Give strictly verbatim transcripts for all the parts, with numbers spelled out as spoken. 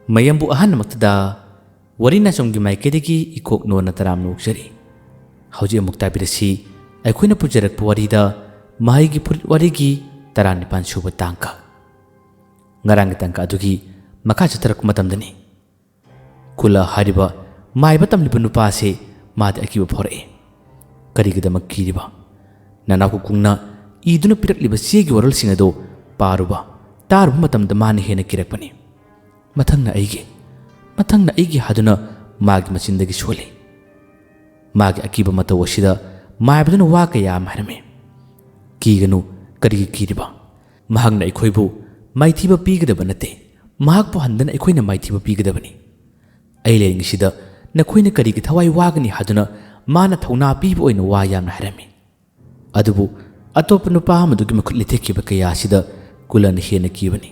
ꯃꯌꯥꯝꯕꯨ ꯑꯍꯥꯟꯕꯃꯛꯇꯗ ꯋꯥꯔꯤ ꯅꯥꯆꯣꯝꯒꯤ ꯃꯥꯏꯀꯩꯗꯒꯤ ꯏꯀꯣꯛ ꯅꯣꯟꯅ ꯇꯔꯥꯝꯅ ꯑꯣꯛꯆꯔꯤ꯫ ꯍꯧꯖꯤꯛ ꯑꯃꯨꯛ ꯇꯥꯕꯤꯔꯁꯤ ꯑꯩꯈꯣꯏꯅ ꯄꯨꯖꯔꯛꯄ ꯋꯥꯔꯤꯗ ꯃꯍꯩꯒꯤ ꯐꯨꯔꯤꯠ ꯋꯥꯔꯤꯒꯤ ꯇꯔꯥꯅꯤꯄꯥꯟ ꯁꯨꯕ ꯇꯥꯡꯀꯛ꯫ ꯉꯔꯥꯡꯒꯤ ꯇꯥꯡꯀꯛ ꯑꯗꯨꯒꯤ ꯃꯈꯥ ꯆꯠꯊꯔꯛꯄ ꯃꯇꯝꯗꯅꯤ꯫ ꯀꯨꯂ ꯍꯥꯏꯔꯤꯕ ꯃꯥꯏꯕ ꯇꯝꯂꯤꯕ ꯅꯨꯄꯥ ꯑꯁꯤ ꯃꯥꯗꯤ ꯑꯀꯤꯕ ꯐꯥꯎꯔꯛꯏ꯫ ꯀꯔꯤꯒꯤꯗꯃꯛ ꯀꯤꯔꯤꯕ? ꯅꯅꯥꯎ ꯀꯨꯀꯨꯡꯅ ꯏꯗꯨꯅ ꯄꯤꯔꯛꯂꯤꯕ ꯆꯦꯒꯤ ꯋꯥꯔꯣꯜꯁꯤꯡ ꯑꯗꯨ ꯄꯥꯔꯨꯕ, ꯇꯥꯔꯨꯕ ꯃꯇꯝꯗ ꯃꯥꯅ ꯍꯦꯟꯅ ꯀꯤꯔꯛꯄꯅꯤ꯫ "ꯃꯊꯪꯅ ꯑꯩꯒꯤ, ꯃꯊꯪꯅ ꯑꯩꯒꯤ" ꯍꯥꯏꯗꯨꯅ ꯃꯥꯒꯤ ꯃꯆꯤꯟꯗꯒꯤ ꯁꯣꯜꯂꯤ꯫ ꯃꯥꯒꯤ ꯑꯀꯤꯕ ꯃꯇꯧ ꯑꯁꯤꯗ ꯃꯥꯏꯕꯗꯨꯅ ꯋꯥ ꯀꯌꯥ ꯑꯃ ꯍꯥꯏꯔꯝꯃꯤ꯫ "ꯀꯤꯒꯅꯨ, ꯀꯔꯤꯒꯤ ꯀꯤꯔꯤꯕ? ꯃꯍꯥꯛꯅ ꯑꯩꯈꯣꯏꯕꯨ ꯃꯥꯏꯊꯤꯕ ꯄꯤꯒꯗꯕ ꯅꯠꯇꯦ, ꯃꯍꯥꯛꯄꯨ ꯍꯟꯗꯅ ꯑꯩꯈꯣꯏꯅ ꯃꯥꯏꯊꯤꯕ ꯄꯤꯒꯗꯕꯅꯤ꯫ ꯑꯩ ꯂꯩꯔꯤꯉꯩꯁꯤꯗ ꯅꯈꯣꯏꯅ ꯀꯔꯤꯒꯤ ꯊꯋꯥꯏ ꯋꯥꯒꯅꯤ?" ꯍꯥꯏꯗꯨꯅ ꯃꯥꯅ ꯊꯧꯅꯥ ꯄꯤꯕ ꯑꯣꯏꯅ ꯋꯥ ꯌꯥꯝꯅ ꯍꯥꯏꯔꯝꯃꯤ꯫ ꯑꯗꯨꯕꯨ ꯑꯇꯣꯞꯄ ꯅꯨꯄꯥ ꯑꯃꯗꯨꯒꯤ ꯃꯈꯨꯠ ꯂꯩꯊꯦꯛꯈꯤꯕ ꯀꯌꯥ ꯑꯁꯤꯗ ꯀꯨꯂꯅ ꯍꯦꯟꯅ ꯀꯤꯕꯅꯤ꯫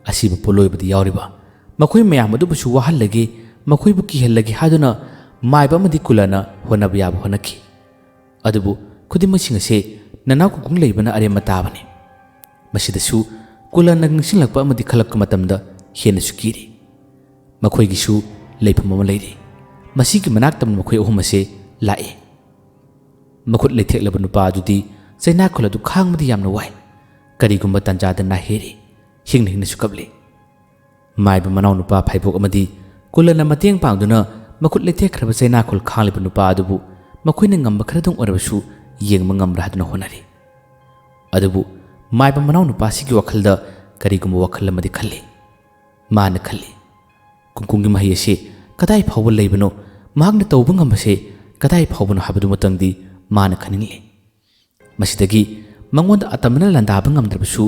ꯑꯁꯤꯕ ꯄꯣꯠꯂꯣꯏꯕꯗ ꯌꯥꯎꯔꯤꯕ ꯃꯈꯣꯏ ꯃꯌꯥꯝ ꯑꯗꯨꯕꯨꯁꯨ ꯋꯥꯍꯜꯂꯒꯦ, ꯃꯈꯣꯏꯕꯨ ꯀꯤꯍꯜꯂꯒꯦ ꯍꯥꯏꯗꯨꯅ ꯃꯥꯏꯕ ꯑꯃꯗꯤ ꯀꯨꯂꯅ ꯍꯣꯠꯅꯕ ꯌꯥꯕ ꯍꯣꯠꯅꯈꯤ꯫ ꯑꯗꯨꯕꯨ ꯈꯨꯗꯤꯡꯃꯛꯁꯤꯡ ꯑꯁꯤ ꯅꯅꯥꯎ ꯀꯨꯀꯨꯡ ꯂꯩꯕꯅ ꯑꯔꯦꯝꯕ ꯇꯥꯕꯅꯤ꯫ ꯃꯁꯤꯗꯁꯨ ꯀꯨꯂꯅ ꯅꯤꯡꯁꯤꯡꯂꯛꯄ ꯑꯃꯗꯤ ꯈꯜꯂꯛꯄ ꯃꯇꯝꯗ ꯍꯦꯟꯅꯁꯨ ꯀꯤꯔꯤ꯫ ꯃꯈꯣꯏꯒꯤꯁꯨ ꯂꯩꯐꯝ ꯑꯃ ꯂꯩꯔꯤ꯫ ꯃꯁꯤꯒꯤ ꯃꯅꯥꯛ ꯇꯝꯅ ꯃꯈꯣꯏ ꯑꯍꯨꯝ ꯑꯁꯤ ꯂꯥꯛꯏ꯫ ꯃꯈꯨꯠ ꯂꯩꯊꯦꯛꯂꯕ ꯅꯨꯄꯥ ꯑꯗꯨꯗꯤ ꯆꯩꯅꯥꯈꯨꯜ ꯑꯗꯨ ꯈꯥꯡꯕꯗꯤ ꯌꯥꯝꯅ ꯋꯥꯏ꯫ ꯀꯔꯤꯒꯨꯝꯕ ꯇꯥꯟꯖꯥꯗ ꯅꯥꯍꯦꯔꯤ, ꯍꯤꯡꯅ ꯍꯤꯡꯅꯁꯨ ꯀꯞꯂꯤ꯫ ꯃꯥꯏꯕ ꯃꯅꯥꯎ ꯅꯨꯄꯥ ꯐꯥꯏꯕꯣꯛ ꯑꯃꯗꯤ ꯀꯨꯂꯅ ꯃꯇꯦꯡ ꯄꯥꯡꯗꯨꯅ ꯃꯈꯨꯠ ꯂꯩꯊꯦꯛꯈ꯭ꯔꯕ ꯆꯩꯅꯥꯈꯨꯜ ꯈꯥꯡꯂꯤꯕ ꯅꯨꯄꯥ ꯑꯗꯨꯕꯨ ꯃꯈꯣꯏꯅ ꯉꯝꯕ ꯈꯔꯗꯪ ꯑꯣꯏꯔꯕꯁꯨ ꯌꯦꯡꯕ ꯉꯝꯕ꯭ꯔꯥ ꯍꯥꯏꯗꯨꯅ ꯍꯣꯠꯅꯔꯤ꯫ ꯑꯗꯨꯕꯨ ꯃꯥꯏꯕ ꯃꯅꯥꯎ ꯅꯨꯄꯥꯁꯤꯒꯤ ꯋꯥꯈꯜꯗ ꯀꯔꯤꯒꯨꯝꯕ ꯋꯥꯈꯜ ꯑꯃꯗꯤ ꯈꯜꯂꯤ꯫ ꯃꯥꯅ ꯈꯜꯂꯤ, "ꯀꯨꯡꯀꯨꯡꯒꯤ ꯃꯍꯩ ꯑꯁꯤ ꯀꯗꯥꯏ ꯐꯥꯎꯕ ꯂꯩꯕꯅꯣ? ꯃꯍꯥꯛꯅ ꯇꯧꯕ ꯉꯝꯕꯁꯦ ꯀꯗꯥꯏ ꯐꯥꯎꯕꯅꯣ?" ꯍꯥꯏꯕꯗꯨꯃꯇꯪꯗꯤ ꯃꯥꯅ ꯈꯟꯅꯤꯡꯂꯤ꯫ ꯃꯁꯤꯗꯒꯤ ꯃꯉꯣꯟꯗ ꯑꯇꯝꯅꯅ ꯂꯥꯟꯗꯥꯕ ꯉꯝꯗ꯭ꯔꯕꯁꯨ,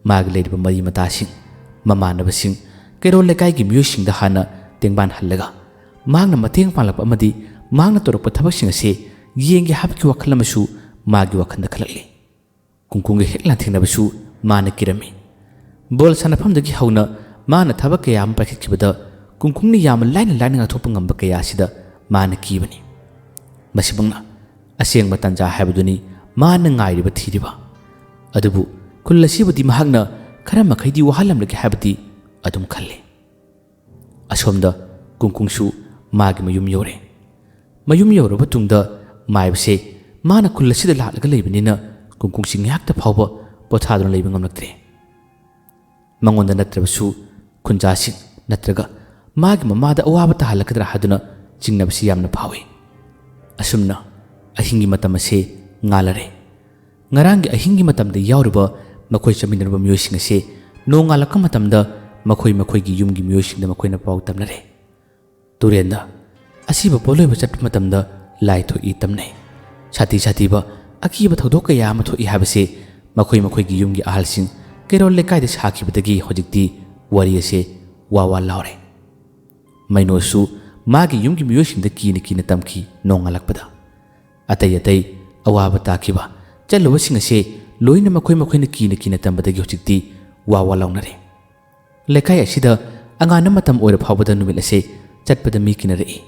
ꯃꯥꯒꯤ ꯂꯩꯔꯤꯕ ꯃꯔꯤ ꯃꯇꯥꯁꯤꯡ, ꯃꯃꯥꯟꯅꯕꯁꯤꯡ, ꯀꯩꯔꯣꯜ ꯂꯩꯀꯥꯏꯒꯤ ꯃꯤꯑꯣꯏꯁꯤꯡꯗ ꯍꯥꯟꯅ ꯇꯦꯡꯕꯥꯟ ꯍꯜꯂꯒ ꯃꯍꯥꯛꯅ ꯃꯇꯦꯡ ꯄꯥꯡꯂꯛꯄ ꯑꯃꯗꯤ ꯃꯍꯥꯛꯅ ꯇꯧꯔꯛꯄ ꯊꯕꯛꯁꯤꯡ ꯑꯁꯤ ꯌꯦꯡꯒꯦ ꯍꯥꯏꯕꯒꯤ ꯋꯥꯈꯜ ꯑꯃꯁꯨ ꯃꯥꯒꯤ ꯋꯥꯈꯜꯗ ꯈꯜꯂꯛꯂꯤ꯫ ꯀꯨꯡꯀꯨꯡꯒ ꯍꯦꯛ ꯂꯥꯟꯊꯦꯡꯅꯕꯁꯨ ꯃꯥꯅ ꯀꯤꯔꯝꯃꯤ꯫ ꯕꯣꯜ ꯁꯥꯟꯅꯐꯝꯗꯒꯤ ꯍꯧꯅ ꯃꯥꯅ ꯊꯕꯛ ꯀꯌꯥ ꯑꯃ ꯄꯥꯏꯈꯠꯈꯤꯕꯗ ꯀꯨꯡꯀꯨꯡꯅ ꯌꯥꯝꯅ ꯂꯥꯏꯅ ꯂꯥꯏꯅ ꯉꯥꯛꯊꯣꯛꯄ ꯉꯝꯕ ꯀꯌꯥ ꯑꯁꯤꯗ ꯃꯥꯅ ꯀꯤꯕꯅꯤ꯫ ꯃꯁꯤꯃꯛꯅ ꯑꯁꯦꯡꯕ ꯇꯥꯟꯖꯥ ꯍꯥꯏꯕꯗꯨꯅꯤ ꯃꯥꯅ ꯉꯥꯏꯔꯤꯕ ꯊꯤꯔꯤꯕ꯫ ꯑꯗꯨꯕꯨ ꯈꯨꯜ ꯑꯁꯤꯕꯨꯗꯤ ꯃꯍꯥꯛꯅ ꯈꯔ ꯃꯈꯩꯗꯤ ꯋꯥꯍꯜꯂꯝꯂꯒꯦ ꯍꯥꯏꯕꯗꯤ ꯑꯗꯨꯝ ꯈꯜꯂꯤ꯫ ꯑꯁꯣꯝꯗ ꯀꯨꯡꯀꯨꯡꯁꯨ ꯃꯥꯒꯤ ꯃꯌꯨꯝ ꯌꯧꯔꯦ꯫ ꯃꯌꯨꯝ ꯌꯧꯔꯕ ꯇꯨꯡꯗ ꯃꯥꯏꯕꯁꯦ ꯃꯥꯅ ꯈꯨꯜ ꯑꯁꯤꯗ ꯂꯥꯛꯂꯒ ꯂꯩꯕꯅꯤꯅ ꯀꯨꯡꯀꯨꯡꯁꯤ ꯉꯥꯏꯍꯥꯛꯇ ꯐꯥꯎꯕ ꯄꯣꯊꯥꯗꯨꯅ ꯂꯩꯕ ꯉꯝꯂꯛꯇ꯭ꯔꯦ꯫ ꯃꯉꯣꯟꯗ ꯅꯠꯇ꯭ꯔꯕꯁꯨ ꯈꯨꯟꯖꯥꯁꯤꯡ ꯅꯠꯇ꯭ꯔꯒ ꯃꯥꯒꯤ ꯃꯃꯥꯗ ꯑꯋꯥꯕ ꯇꯥꯍꯜꯂꯛꯀꯗ꯭ꯔꯥ ꯍꯥꯏꯗꯨꯅ ꯆꯤꯡꯅꯕꯁꯤ ꯌꯥꯝꯅ ꯐꯥꯎꯏ꯫ ꯑꯁꯨꯝꯅ ꯑꯍꯤꯡꯒꯤ ꯃꯇꯝ ꯑꯁꯦ ꯉꯥꯜꯂꯔꯦ꯫ ꯉꯔꯥꯡꯒꯤ ꯑꯍꯤꯡꯒꯤ ꯃꯇꯝꯗ ꯌꯥꯎꯔꯤꯕ ꯃꯈꯣꯏ ꯆꯠꯃꯤꯟꯅꯔꯨꯕ ꯃꯤꯑꯣꯏꯁꯤꯡ ꯑꯁꯦ ꯅꯣꯡꯉꯥꯜꯂꯛꯄ ꯃꯇꯝꯗ ꯃꯈꯣꯏ ꯃꯈꯣꯏꯒꯤ ꯌꯨꯝꯒꯤ ꯃꯤꯑꯣꯏꯁꯤꯡꯗ ꯃꯈꯣꯏꯅ ꯄꯥꯎ ꯇꯝꯅꯔꯦ꯫ ꯇꯨꯔꯦꯟꯗ ꯑꯁꯤꯕ ꯄꯣꯠꯂꯣꯏꯕ ꯆꯠꯄ ꯃꯇꯝꯗ ꯂꯥꯏ ꯊꯣꯛꯏ ꯇꯝꯅꯩ꯫ ꯁꯥꯊꯤ ꯁꯥꯊꯤꯕ ꯑꯀꯤꯕ ꯊꯧꯗꯣꯛ ꯀꯌꯥ ꯑꯃ ꯊꯣꯛꯏ ꯍꯥꯏꯕꯁꯤ ꯃꯈꯣꯏ ꯃꯈꯣꯏꯒꯤ ꯌꯨꯝꯒꯤ ꯑꯍꯜꯁꯤꯡ ꯀꯩꯔꯣꯜ ꯂꯩꯀꯥꯏꯗ ꯁꯥꯈꯤꯕꯗꯒꯤ ꯍꯧꯖꯤꯛꯇꯤ ꯋꯥꯔꯤ ꯑꯁꯦ ꯋꯥ ꯋꯥ ꯂꯥꯎꯔꯦ꯫ ꯃꯩꯅꯣꯁꯨ ꯃꯥꯒꯤ ꯌꯨꯝꯒꯤ ꯃꯤꯑꯣꯏꯁꯤꯡꯗ ꯀꯤꯅ ꯀꯤꯅ ꯇꯝꯈꯤ ꯅꯣꯡꯉꯥꯜꯂꯛꯄꯗ꯫ ꯑꯇꯩ ꯑꯇꯩ ꯑꯋꯥꯕ ꯇꯥꯈꯤꯕ ꯆꯠꯂꯨꯕꯁꯤꯡ ꯑꯁꯦ ꯂꯣꯏꯅ ꯃꯈꯣꯏ ꯃꯈꯣꯏꯅ ꯀꯤꯅ ꯀꯤꯅ ꯇꯝꯕꯗꯒꯤ ꯍꯧꯖꯤꯛꯇꯤ ꯋꯥ ꯋꯥ ꯂꯥꯎꯅꯔꯦ꯫ ꯂꯩꯀꯥꯏ ꯑꯁꯤꯗ ꯑꯉꯥꯟꯕ ꯃꯇꯝ ꯑꯣꯏꯔ ꯐꯥꯎꯕꯗ ꯅꯨꯃꯤꯠ ꯑꯁꯦ ꯆꯠꯄꯗ ꯃꯤ ꯀꯤꯅꯔꯛꯏ꯫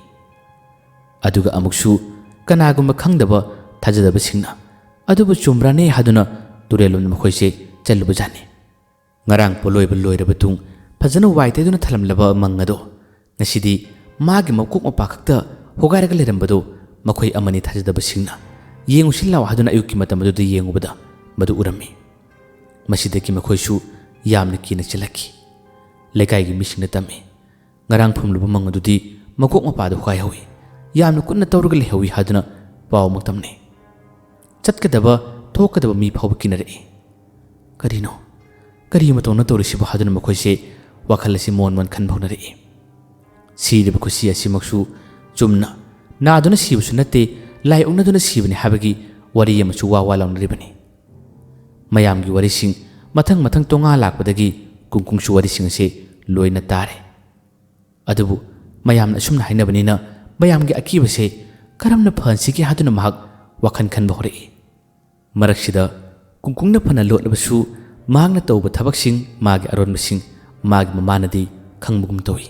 ꯑꯗꯨꯒ ꯑꯃꯨꯛꯁꯨ ꯀꯅꯥꯒꯨꯝꯕ ꯈꯪꯗꯕ ꯊꯥꯖꯗꯕꯁꯤꯡꯅ ꯑꯗꯨꯕꯨ ꯆꯨꯝꯕ꯭ꯔꯥꯅꯦ ꯍꯥꯏꯗꯨꯅ ꯇꯨꯔꯦꯜꯂꯣꯝꯗ ꯃꯈꯣꯏꯁꯦ ꯆꯠꯂꯨꯕꯖꯥꯠꯅꯤ꯫ ꯉꯔꯥꯡ ꯄꯣꯠꯂꯣꯏꯕ ꯂꯣꯏꯔꯕ ꯇꯨꯡ ꯐꯖꯅ ꯋꯥꯏ ꯇꯩꯗꯨꯅ ꯊꯝꯂꯝꯂꯕ ꯃꯪ ꯑꯗꯣ ꯉꯁꯤꯗꯤ ꯃꯥꯒꯤ ꯃꯀꯣꯛ ꯃꯄꯥ ꯈꯛꯇ ꯍꯣꯒꯥꯏꯔꯒ ꯂꯩꯔꯝꯕꯗꯣ ꯃꯈꯣꯏ ꯑꯃꯅꯤ ꯊꯥꯖꯗꯕꯁꯤꯡꯅ ꯌꯦꯡꯉꯨꯁꯤ ꯂꯥꯎ ꯍꯥꯏꯗꯨꯅ ꯑꯌꯨꯛꯀꯤ ꯃꯇꯝ ꯑꯗꯨꯗ ꯌꯦꯡꯉꯨꯕꯗ ꯃꯗꯨ ꯎꯔꯝꯃꯤ꯫ ꯃꯁꯤꯗꯒꯤ ꯃꯈꯣꯏꯁꯨ ꯌꯥꯝꯅ ꯀꯤꯅ ꯆꯦꯜꯂꯛꯈꯤ꯫ ꯂꯩꯀꯥꯏꯒꯤ ꯃꯤꯁꯤꯡꯅ ꯇꯝꯃꯤ, ꯉꯔꯥꯡ ꯐꯨꯝꯂꯨꯕ ꯃꯪ ꯑꯗꯨꯗꯤ ꯃꯀꯣꯛ ꯃꯄꯥꯗ ꯍꯣꯒꯥꯏꯍꯧꯏ, ꯌꯥꯝꯅ ꯀꯨꯠꯅ ꯇꯧꯔꯒ ꯂꯩꯍꯧꯏ ꯍꯥꯏꯗꯨꯅ ꯄꯥꯎ ꯑꯃ ꯇꯝꯅꯩ꯫ ꯆꯠꯀꯗꯕ ꯊꯣꯛꯀꯗꯕ ꯃꯤ ꯐꯥꯎꯕ ꯀꯤꯅꯔꯛꯏ꯫ ꯀꯔꯤꯅꯣ, ꯀꯔꯤ ꯃꯇꯧꯅ ꯇꯧꯔꯤꯁꯤꯕꯣ ꯍꯥꯏꯗꯨꯅ ꯃꯈꯣꯏꯁꯦ ꯋꯥꯈꯜ ꯑꯁꯤ ꯃꯣꯟ ꯃꯣꯟ ꯈꯟꯕ ꯍꯧꯅꯔꯛꯏ꯫ ꯁꯤꯔꯤꯕ ꯈꯨꯁꯤ ꯑꯁꯤꯃꯛꯁꯨ ꯆꯨꯝꯅ ꯅꯥꯗꯨꯅ ꯁꯤꯕꯁꯨ ꯅꯠꯇꯦ, ꯂꯥꯏ ꯑꯣꯛꯅꯗꯨꯅ ꯁꯤꯕꯅꯤ ꯍꯥꯏꯕꯒꯤ ꯋꯥꯔꯤ ꯑꯃꯁꯨ ꯋꯥ ꯋꯥ ꯂꯥꯎꯅꯔꯤꯕꯅꯤ꯫ ꯃꯌꯥꯝꯒꯤ ꯋꯥꯔꯤꯁꯤꯡ ꯃꯊꯪ ꯃꯊꯪ ꯇꯣꯉꯥ ꯂꯥꯛꯄꯗꯒꯤ ꯀꯨꯡꯀꯨꯡꯁꯨ ꯋꯥꯔꯤꯁꯤꯡ ꯑꯁꯤ ꯂꯣꯏꯅ ꯇꯥꯔꯦ꯫ ꯑꯗꯨꯕꯨ ꯃꯌꯥꯝꯅ ꯑꯁꯨꯝꯅ ꯍꯥꯏꯅꯕꯅꯤꯅ ꯃꯌꯥꯝꯒꯤ ꯑꯀꯤꯕꯁꯦ ꯀꯔꯝꯅ ꯐꯍꯟꯁꯤꯒꯦ ꯍꯥꯏꯗꯨꯅ ꯃꯍꯥꯛ ꯋꯥꯈꯜ ꯈꯟꯕ ꯍꯧꯔꯛꯏ꯫ ꯃꯔꯛꯁꯤꯗ ꯀꯨꯡꯀꯨꯡꯅ ꯐꯅ ꯂꯣꯠꯂꯕꯁꯨ ꯃꯍꯥꯛꯅ ꯇꯧꯕ ꯊꯕꯛꯁꯤꯡ, ꯃꯥꯒꯤ ꯑꯔꯣꯟꯕꯁꯤꯡ ꯃꯥꯒꯤ ꯃꯃꯥꯅꯗꯤ ꯈꯪꯕꯒꯨꯝ ꯇꯧꯏ꯫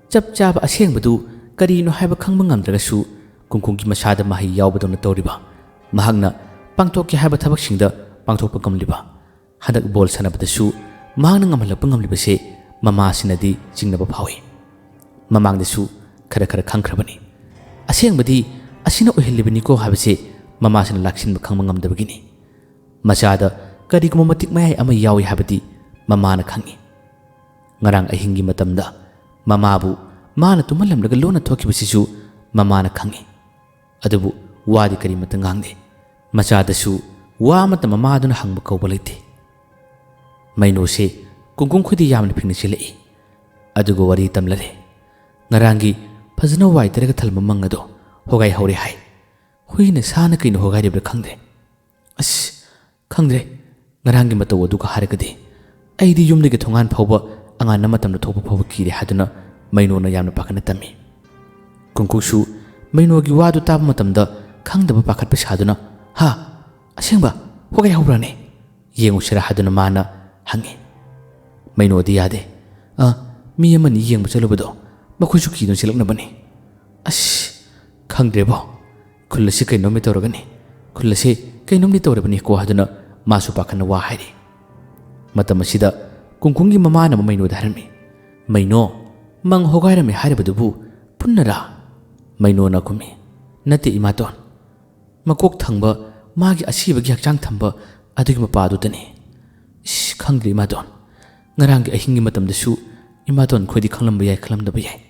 ꯆꯞ ꯆꯥꯕ ꯑꯁꯦꯡꯕꯗꯨ ꯀꯔꯤꯅꯣ ꯍꯥꯏꯕ ꯈꯪꯕ ꯉꯝꯗ꯭ꯔꯒꯁꯨ ꯀꯨꯡꯀꯨꯡꯒꯤ ꯃꯁꯥꯗ ꯃꯍꯩ ꯌꯥꯎꯕꯗꯧꯅ ꯇꯧꯔꯤꯕ, ꯃꯍꯥꯛꯅ ꯄꯥꯡꯊꯣꯛꯀꯦ ꯍꯥꯏꯕ ꯊꯕꯛꯁꯤꯡꯗ ꯄꯥꯡꯊꯣꯛꯄ ꯉꯝꯂꯤꯕ, ꯍꯟꯗꯛ ꯕꯣꯜ ꯁꯥꯟꯅꯕꯗꯁꯨ ꯃꯍꯥꯛꯅ ꯉꯝꯍꯜꯂꯛꯄ ꯉꯝꯂꯤꯕꯁꯦ ꯃꯃꯥꯁꯤꯅꯗꯤ ꯆꯤꯡꯅꯕ ꯐꯥꯎꯏ꯫ ꯃꯃꯥꯡꯗꯁꯨ ꯈꯔ ꯈꯔ ꯈꯪꯈ꯭ꯔꯕꯅꯤ꯫ ꯑꯁꯦꯡꯕꯗꯤ ꯑꯁꯤꯅ ꯑꯣꯏꯍꯜꯂꯤꯕꯅꯤꯀꯣ ꯍꯥꯏꯕꯁꯦ ꯃꯃꯥꯁꯤꯅ ꯂꯥꯛꯁꯤꯟꯕ ꯈꯪꯕ ꯉꯝꯗꯕꯒꯤꯅꯤ꯫ ꯃꯆꯥꯗ ꯀꯔꯤꯒꯨꯝꯕ ꯃꯇꯤꯛ ꯃꯌꯥꯏ ꯑꯃ ꯌꯥꯎꯏ ꯍꯥꯏꯕꯗꯤ ꯃꯃꯥꯅ ꯈꯪꯏ꯫ ꯉꯔꯥꯡ ꯑꯍꯤꯡꯒꯤ ꯃꯇꯝꯗ ꯃꯃꯥꯕꯨ ꯃꯥꯅ ꯇꯨꯝꯍꯜꯂꯝꯂꯒ ꯂꯣꯟꯅ ꯊꯣꯛꯈꯤꯕꯁꯤꯁꯨ ꯃꯃꯥꯅ ꯈꯪꯏ꯫ ꯑꯗꯨꯕꯨ ꯋꯥꯗꯤ ꯀꯔꯤꯃꯠꯇ ꯉꯥꯡꯗꯦ꯫ ꯃꯆꯥꯗꯁꯨ ꯋꯥ ꯑꯃꯠꯇ ꯃꯃꯥꯗꯨꯅ ꯍꯪꯕ ꯀꯧꯕ ꯂꯩꯇꯦ꯫ ꯃꯩꯅꯣꯁꯦ ꯀꯨꯡꯀꯨꯡ ꯈꯣꯏꯗꯤ ꯌꯥꯝꯅ ꯐꯤꯡꯅ ꯆꯦꯜꯂꯛꯏ꯫ ꯑꯗꯨꯒ ꯋꯥꯔꯤ ꯇꯝꯂꯔꯦ꯫ ꯉꯔꯥꯡꯒꯤ ꯐꯖꯅ ꯋꯥꯏ ꯇꯩꯔꯒ ꯊꯜꯂꯝꯕ ꯃꯪ ꯑꯗꯣ ꯍꯣꯒꯥꯏ ꯍꯧꯔꯦ ꯍꯥꯏ꯫ ꯍꯨꯏꯅ ꯁꯥꯅ ꯀꯩꯅꯣ ꯍꯣꯒꯥꯏꯔꯤꯕ꯭ꯔꯥ ꯈꯪꯗꯦ꯫ ꯑꯁ, ꯈꯪꯗ꯭ꯔꯦ꯫ ꯉꯔꯥꯡꯒꯤ ꯃꯇꯧ ꯑꯗꯨꯒ ꯍꯥꯏꯔꯒꯗꯤ ꯑꯩꯗꯤ ꯌꯨꯝꯗꯒꯤ ꯊꯣꯡꯒꯥꯟ ꯐꯥꯎꯕ ꯑꯉꯥꯟꯕ ꯃꯇꯝꯗ ꯊꯣꯛꯄ ꯐꯥꯎꯕ ꯀꯤꯔꯦ ꯍꯥꯏꯗꯨꯅ ꯃꯩꯅꯣꯅ ꯌꯥꯝꯅ ꯄꯥꯈꯠꯅ ꯇꯝꯃꯤ꯫ ꯀꯨꯡꯀꯨꯁꯨ ꯃꯩꯅꯣꯒꯤ ꯋꯥꯗꯨ ꯇꯥꯕ ꯃꯇꯝꯗ ꯈꯪꯗꯕ ꯄꯥꯈꯠꯄ ꯁꯥꯗꯨꯅ, "ꯍꯥ? ꯑꯁꯦꯡꯕ? ꯍꯣꯒꯥꯏ ꯍꯧꯕ꯭ꯔꯥꯅꯦ? ꯌꯦꯡꯉꯨꯁꯤꯔꯥ?" ꯍꯥꯏꯗꯨꯅ ꯃꯥꯅ ꯍꯪꯉꯤ꯫ ꯃꯩꯅꯣꯗꯤ ꯌꯥꯗꯦ꯫ "ꯑ, ꯃꯤ ꯑꯃꯅꯤ ꯌꯦꯡꯕ ꯆꯠꯂꯨꯕꯗꯣ, ꯃꯈꯣꯏꯁꯨ ꯀꯤꯗꯨꯅ ꯆꯦꯜꯂꯛꯅꯕꯅꯤ꯫ ꯑꯁ, ꯈꯪꯗ꯭ꯔꯦꯕꯣ꯫ ꯈꯨꯜ ꯑꯁꯤ ꯀꯩꯅꯣꯝꯗꯤ ꯇꯧꯔꯒꯅꯤ꯫ ꯈꯨꯜ ꯑꯁꯤ ꯀꯩꯅꯣꯝꯗꯤ ꯇꯧꯔꯕꯅꯤꯀꯣ" ꯍꯥꯏꯗꯨꯅ ꯃꯥꯁꯨ ꯄꯥꯈꯠꯅ ꯋꯥ ꯍꯥꯏꯔꯤ꯫ ꯃꯇꯝ ꯑꯁꯤꯗ ꯀꯨꯡꯀꯨꯡꯒꯤ ꯃꯃꯥꯅ ꯃꯩꯅꯣꯗ ꯍꯥꯏꯔꯝꯃꯤ, "ꯃꯩꯅꯣ, ꯃꯪ ꯍꯣꯒꯥꯏꯔꯝꯃꯤ ꯍꯥꯏꯔꯤꯕꯗꯨꯕꯨ ꯄꯨꯟꯅꯔꯥ?" ꯃꯩꯅꯣꯅ ꯈꯨꯝꯃꯤ, "ꯅꯠꯇꯦ ꯏꯃꯥꯇꯣꯟ, ꯃꯀꯣꯛ ꯊꯪꯕ, ꯃꯥꯒꯤ ꯑꯁꯤꯕꯒꯤ ꯍꯛꯆꯥꯡ ꯊꯝꯕ ꯑꯗꯨꯒꯤ ꯃꯄꯥꯗꯨꯗꯅꯤ꯫ ꯏꯁ, ꯈꯪꯗ꯭ꯔꯦ ꯏꯃꯥꯇꯣꯟ, ꯉꯔꯥꯡꯒꯤ ꯑꯍꯤꯡꯒꯤ ꯃꯇꯝꯗꯁꯨ ꯏꯃꯥꯇꯣꯟ ꯈꯣꯏꯗꯤ ꯈꯪꯂꯝꯕ ꯌꯥꯏ, ꯈꯪꯂꯝꯗꯕ ꯌꯥꯏ,